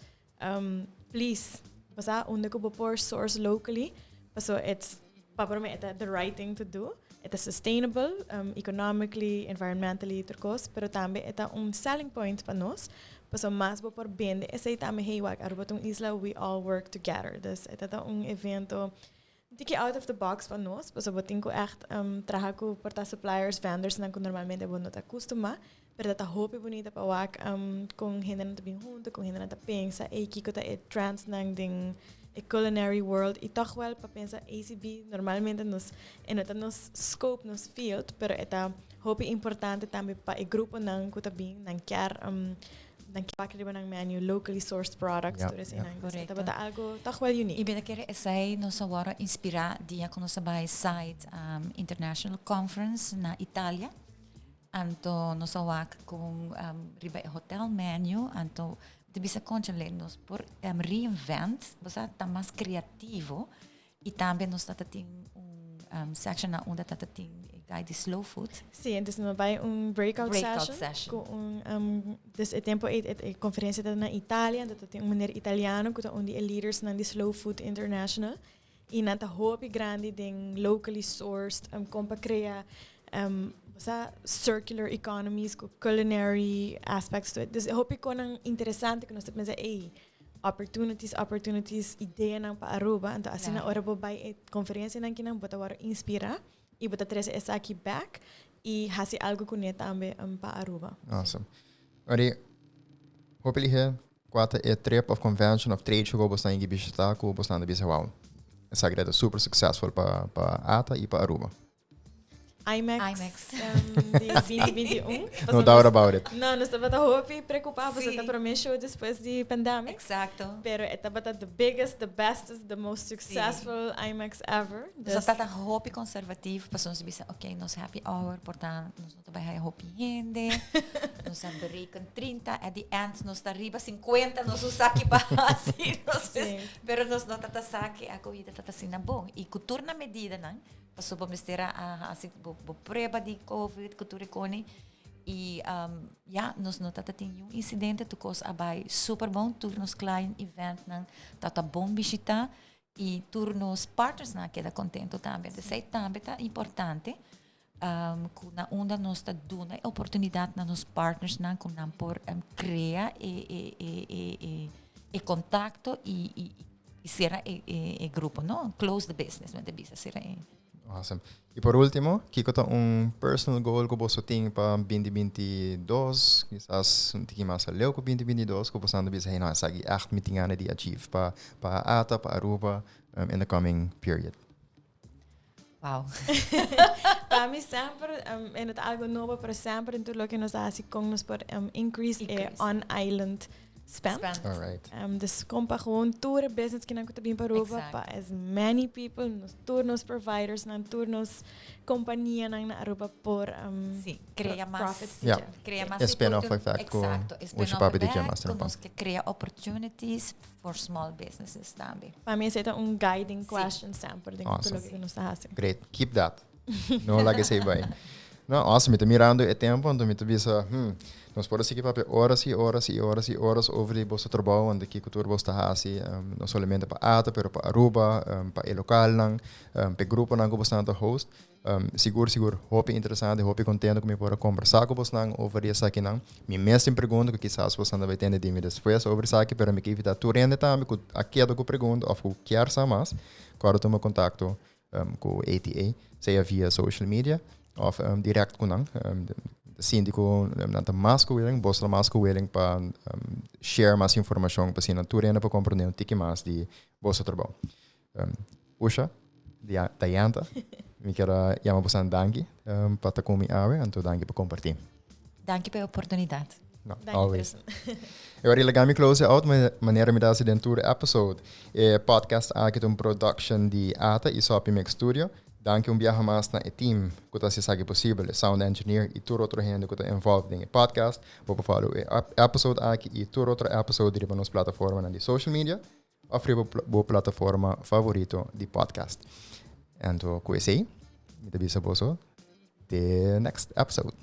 please, basa unda cu bo por source locally, paso it's, pa prome e ta the right thing to do, e ta sustainable, economically, environmentally, tur cos, pero tambe e ta un selling point pa nos, paso mas bo por bende esey tambe, hey, wak, Aruba ta un isla, we all work together. Dus e ta ta un evento Un tiki out of the box pa nos, pasobra bo tin ku ègt traha ku por ta suppliers, vendorsnan ku normalmente bo no ta kustumá, pero ta ta hopi bunita pa wak kon hendenan ta bin huntu, kon hendenan ta pensa, ey kiko ta e trendsnan den e culinary world i tòg wèl pa pensa ACB normalmente nos e no ta nos scope, nos field, pero e ta hopi importante tambe pa e gruponan ku ta bin, nan kier Nan ke wak riba nan menu locally sourced products, tur eseinan. Dus e tabata algo toch wel uniek. I mi ta kere esei nos a wòrdu inspirá dia ku nos a bai Site International Conference na Italia. Anto nos a wak ku riba e hotel menu, anto mi ta bisa konchale nos por reinvent, bo sa, ta mas kreativo. I tambe nos tata tin un section na unda tata tin e guy di slow food. Sí, entonces nos bai un breakout, breakout session, session. Ku un, dus e tempo e, e conferencia tata na Italia, anto tin un meneer italiano ku ta un di e leadersnan di Slow Food International. I nan ta hopi grandi den locally sourced, kon pa krea sa circular economies ku culinary aspects to it. Dus hopi konan interesante ku nos ta pensa, ey, Opportunities, opportunities, ideanan pa Aruba. Anto asina ora bo bai e conferencianan kinan bo ta wòrdu inspirá i bo ta trese esaki bek i hasi algo kuné tambe pa Aruba. Awesome. Ori, hopi lihe kua ta e trip of convention of trade show ku bo esnan bishita ku bo esnan ta bisa wow, esaki ta super successful pa pa ata i pa Aruba? IMEX, IMEX. di 2021. No doubt about it. No, nos tabata hopi preocupa pasobra Sí. ta prome show despues di pandemic. Exacto. Pero e tabata the biggest, the bestest, the most successful IMEX ever. Nos a tata hopi conservatief, pasobra nos a bisa, ok, nos happy hour, por ta nos no ta bai haya hopi hende. Nos a bereken 30, at the end nos ta riba 50, nos no sa ki pa hasi. Nos Sí. Pero nos no tata sa ke a koida tata asina bon. I ku tur nan medidanan, Pasobra bo mester a hasi bo prueba di covid ku tur e koni. Y ya, nos no tata tin un incidente, tur cos a bay super bon, tur nos client event nan tata bon visita y tur nos partners nan keda contento tambe. Entonces, tambe ta importante cu na unda nos ta duna oportunidad na nos partners nan cu nan por crea e contacto y cera e grupo, no? Close the business, met bisa cera e. Awesome. Y por ultimo, kico ta un personal goal cu bo tin pa 2022, kisas un tiki mas aleu cu 2022, cu bo ta bisa, "Hey, no, esaki echt mi tin gana di achieve pa ATA, pa Aruba, in the coming period"? Wow. Pa mi semper, e ta algo nobo, pero semper den tur loke nos haci con nos por increase, Increase. On-island spend. Spend. All right. Dus con pa gewoon tur business cu nan ta bin pa Aruba, pa as many people, nos tur nos providers, nan tur nos compania nan na Aruba por Si, crea mas profit. Crea mas E spin-off effect cu Exacto, o spin-off papi di effect, mas cu nos kier crea opportunities for small businesses tambe. Pa mi esey ta un guiding question semper den Awesome. tur loke nos ta haci. Great. Keep that. No laga esey bay. No, awesome. Mi ta mirando e tempo, anto mi ta bisa, nos por sigui papia horas y horas y horas y horas over di boso trabou, anto kico tur boso ta haci, no solamente pa ATA, pero pa Aruba, pa e localnan, pa e gruponan cu boso ta host. Sigur, sigur, hopi interesante, hopi contento cu mi por combersa cu boso over di esakinan. Mi mes tin pregunta cu kisas boso bay tende di mi despues over esaki, pero mi kier invita tur hende tambe cu a keda cu pregunta of cu kier sa mas, corda tuma contacto cu ATA, sea via social media of direct cu nan. Sinti cu nan ta mas cu willing, boso ta mas cu willing pa share mas informacion pa asina tur hende pa comprende un tiki mas di boso trabou. Usha, Diantha, mi kier yama boso danki pa ta cu mi awe, anto danki pa comparti. Danki pa e oportunidad. No, Danki, always. Tristan. Awor laga mi close out manera mi ta haci den tur episode. E podcast aki ta un production di ATA y Sopi Mix Studio. Danki un biaha mas na e team cu ta haci esaki posibel, sound engineer y tur otro hende cu ta involved den e podcast. Bo por follow e episode aki y tur otro episode riba nos plataforma di social media of riba bo plataforma favorito di podcast. Anto cu esey, mi ta bisa boso, the next episode.